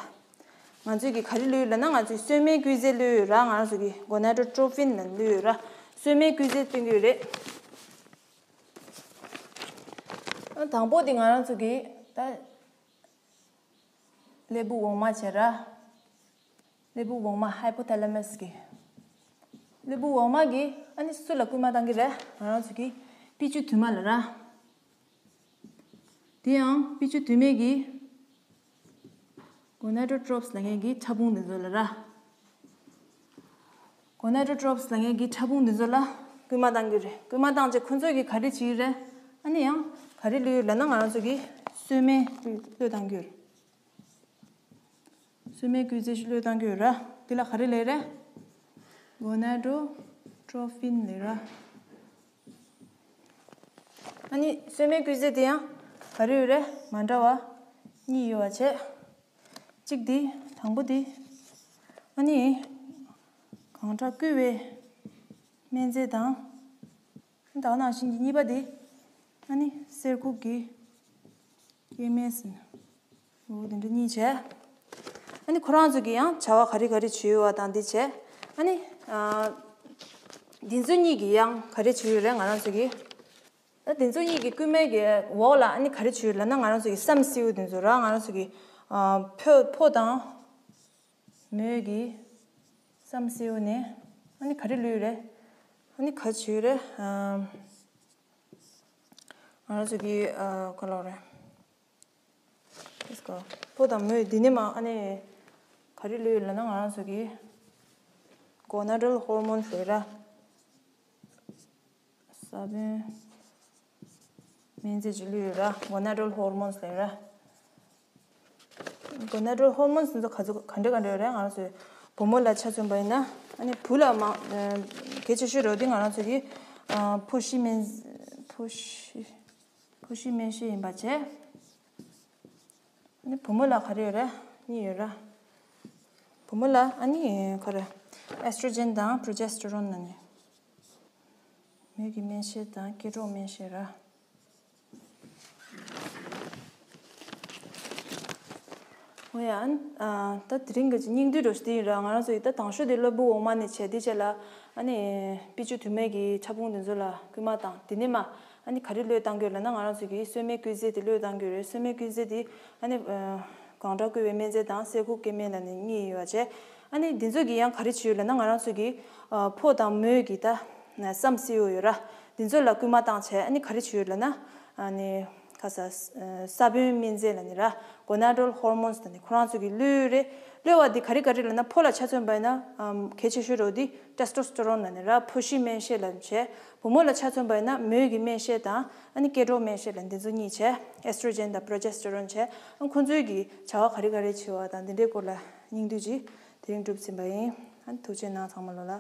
ང་ཚོས་ཀྱི་ག་རེ་བླུགས་ཡོད་ལབ་ན་ང་ཚོས་གསོལ་སྨན་བསྐོལ་རྫས་བླུགས་ཡོད་ར། ང་རང་ཚོ་གི་ཀོ་ནེ་ཌོ་ཊོ་ཕིན་ལབ་བླུགས་ཡོད་ར། གསོལ་སྨན་བསྐོལ་རྫས་སྟོན་གྱི་ཡོད་རེད། དང་པོ་དེ་ང་རང་ཚོ་གི་ད། སླེ་པོ་འོག་མ་བྱས་ར། སླེ་པོ་འོག་མ་ཧའི་པོ་ཐེ་ལ་མ་སི་གི། སླེ་པོ་འོག་མ་གི་ཨ་ནི་སུ་ལ་སྐུལ་མ་བཏང་གི་རེད། ང་རང་ཚོ་གི་པི་ཅུ་དུ་མ་ལ་ར། དེ་ཡང་པི་ཅུ་དུ་མའི་གི་ཀོ་ནེ་ཌོ་ཊོ་རོབ་སི་ལབ་མཁན་གྱི་ཕྲ་ཕུང་འདི་ཚོ་ལ་ར། ཀོ་ནེ་ཌོ་ཊོ་རོབ་སི་ལབ་མཁན་གྱི་ཕྲ་ཕུང་འདི་ཚོ་ལ་སྐུལ་མ་བཏང་གི་རེད། སྐུལ་མ་བཏང་རྗེས་ཁོ་ཚོས་གི་ག་རེ་བྱེད་ཀྱི་རེད། ཨ་ནི་ཡང་ག་རེ་བླུགས་ཡོད་ལབ་ན་ང་རང་ཚོ་གི་གསོལ་སྨན་བླུགས་བཏང་གི་ཡོད་རེད། གསོལ་སྨན་བསྐོལ་རྫས་ཤིག་བླུགས་བཏང་གི་ཡོད་ར། འདི་ལ་ག་རེ་ལབ་རེད། ཀོ་ནེ་ཌོ་ཊོ་ཕིན་ལབ་ར། ཨ་ནི་གསོལ་སྨན་བསྐོལ་རྫས་དེ་ཡང་ག་རེ་ཡོད་རེད། མ་འདྲ་བ་གཉིས་ཡོད་པ་བྱས། གཅིག་དེ་དང་པོ་དེ་ཨ་ནི་གངས་ཁྲག་བསྐུལ་བའི་སྨན་རྫས་དང་། ད་ག་ནང་བཞིན་གྱི་གཉིས་པ་དེ་ཨ་ནི་གསེར་ཁུག་གི་སྐྱེ་དམན་ཟེར་ན། འོ་དེ་འདྲ་གཉིས་བྱས། ཨ་ནི་ཁོ་རང་ཚོ་གི་ཡང་བྱ་བ་ག་རེ་ག་རེ་བྱེད་ཡོད་པ་དང་འདི་བྱས། ཨ་ནི་ཨ། འདི་ཚོ་གཉིས་ཀྱི་ཡང་ག་རེ་བྱེད་ཡོད་རེད་ང་རང་ཚོ་གི། ད་འདི་ཚོ་གཉིས་ཀྱི་སྐུལ་མའི་གི་འོག་ལ་ཨ་ནི་ག་རེ་བྱེད་ཡོད་ལབ་ན་ང་རང་ཚོ་གི་སྲམ་སེའུ་འདི་ཚོ་ར། ང་རང་ཚོ་གི་ཨ། ཕོ་ཕོ་དང་མོའི་གི་སྲམ་སེའུ་ནས་ཨ་ནི་ག་རེ་བླུགས་ཡོད་རེད། ཨ་ནི་ག་རེ་བྱེད་ཡོད་རེད། ཨ། ང་རང་ཚོ་གི་ཨ་ག་ལབ་རེད། Let's go. ཕོ་དང་མོས་འདི་ནས་མ་ཨ་ནི་ག་རེ་ལོས་ཡོད་ལབ་ན། ང་རང་ཚོ་གི་gonadal hormones ལོས་ར། ས་བོན་སྨན་རྫས་ཅིག་ལོས་ཡོད་ར། gonadal hormones ལོས་ར། gonadal hormones འདི་ཚོ་ག་ཚོད་ག་འདྲ་ག་འདྲ་ཡོད་རེད། ང་རང་ཚོའི་བུ་མོ་ལ་ཆ་མཚོན་པ་ཡིན་ན། ཨ་ནི་བུ་ལ་མང་གལ་ཆེ་ཤོས་རོ་འདི་ང་རང་ཚོ་གི་ཨ་ཕོ་ཤི་སྨན་ཕོ་ཤི་ཕོ་ཤི་སྨན་དཔྱད་ཡིན་པ་བྱས། ཨ་ནི་བུ་མོ་ལ་ག་རེ་ཡོད་རེད། གཉིས་ཡོད་ར། བུ་མོ་ལ་ཨ་ནི་ག་རེ་estrogen དང་progesterone ལབ་ནས། མོས་ཀྱི་སྨན་དཔྱད་དང་སྐྱེ་འགྲོ་སྨན་དཔྱད་ར། འོ་ཡ། ཨ་ད་དེ་རིང་གི་སྙིང་བསྡུས་འདྲ་ཞིག་དེ་ཡིན་ར། ང་རང་ཚོ་ཡི་ད་དང་ཤོས་དེ་གློ་བུར་འོ་མ་ནས་བྱས་དེ་བྱས་ལ། ཨ་ནི་པི་ཅུ་དུ་མའི་གི་ཕྲ་ཕུང་དེ་ཚོ་ལ་སྐུལ་མ་བཏང་། དེ་ནས་མ་ཨ་ནི་ག་རེ་བློས་བཏང་གི་ཡོད་ལབ་ན། ང་རང་ཚོ་གི་སོས་མའི་སྐུལ་རྫས་དེ་བློས་བཏང་གི་ཡོད་རེད། སོས་མའི་སྐུལ་རྫས་དེ་ཨ་ནི་ཨ་གངས་ཁྲག་བསྐུལ་བའི་སྨན་རྫས་དང་སེར་ཁུང་སྐྱེད་སྨན་ལབ་ནས་གཉིས་ཡོད་པ་བྱས། ཨ་ནི་འདི་ཚོ་གི་ཡང་ག་རེ་བྱས་ཡོད་ལབ་ན། ང་རང་ཚོ་གི་ཨ་ཕོ་དང་མོའི་གི་ད་བསམ་སེའུ་ཡོད་ར། འདི་ཚོ་ལ་སྐུལ་མ་བཏང་བྱས། ཨ་ནི་ག་རེ་བྱས་ཡོད་ལབ་ན། ཨ་ནི་ཁ་ས་ས་བོན་སྨན་རྫས་ལབ་ནི་ར། gonadal hormones ལབ་ནི་ཁོ་རང་ཚོ་གི་གློས་རེད། གློ་བ་འདི་ག་རེ་ག་རེ་ལབ་ན། ཕོ་ལ་ཆ་མཚོན་པ་ཡིན་ན་ཨམ་གལ་ཆེ་ཤོས་རོ་འདི་testosterone ལབ་ནི་ར། ཕོ་ཤི་སྨན་དཔྱད་ལབ་བྱས། བུ་མོ་ལ་ཆ་མཚོན་པ་ཡིན་ན་མོས་ཀྱི་སྨན་དཔྱད་དང་ཨ་ནི་སྐྱེ་འགྲོ་སྨན་དཔྱད་ལབ་འདི་ཚོ་གཉིས་བྱས། estrogen དང་progesterone བྱས། ཨ་ཁོ་ཚོའི་གི་བྱ་བ་ག་རེ་ག་རེ་བྱེད་པ་དང་འདི་འདྲའི་སྐོར་ལ་སྙིང་བསྡུས་ཅིག་དེ་རིང་གྲུབ་ཟིན་པ་ཡིན། ཨ་ནི་ཐུགས་རྗེ་གནང་ཚང་མ་ལོ་ལ།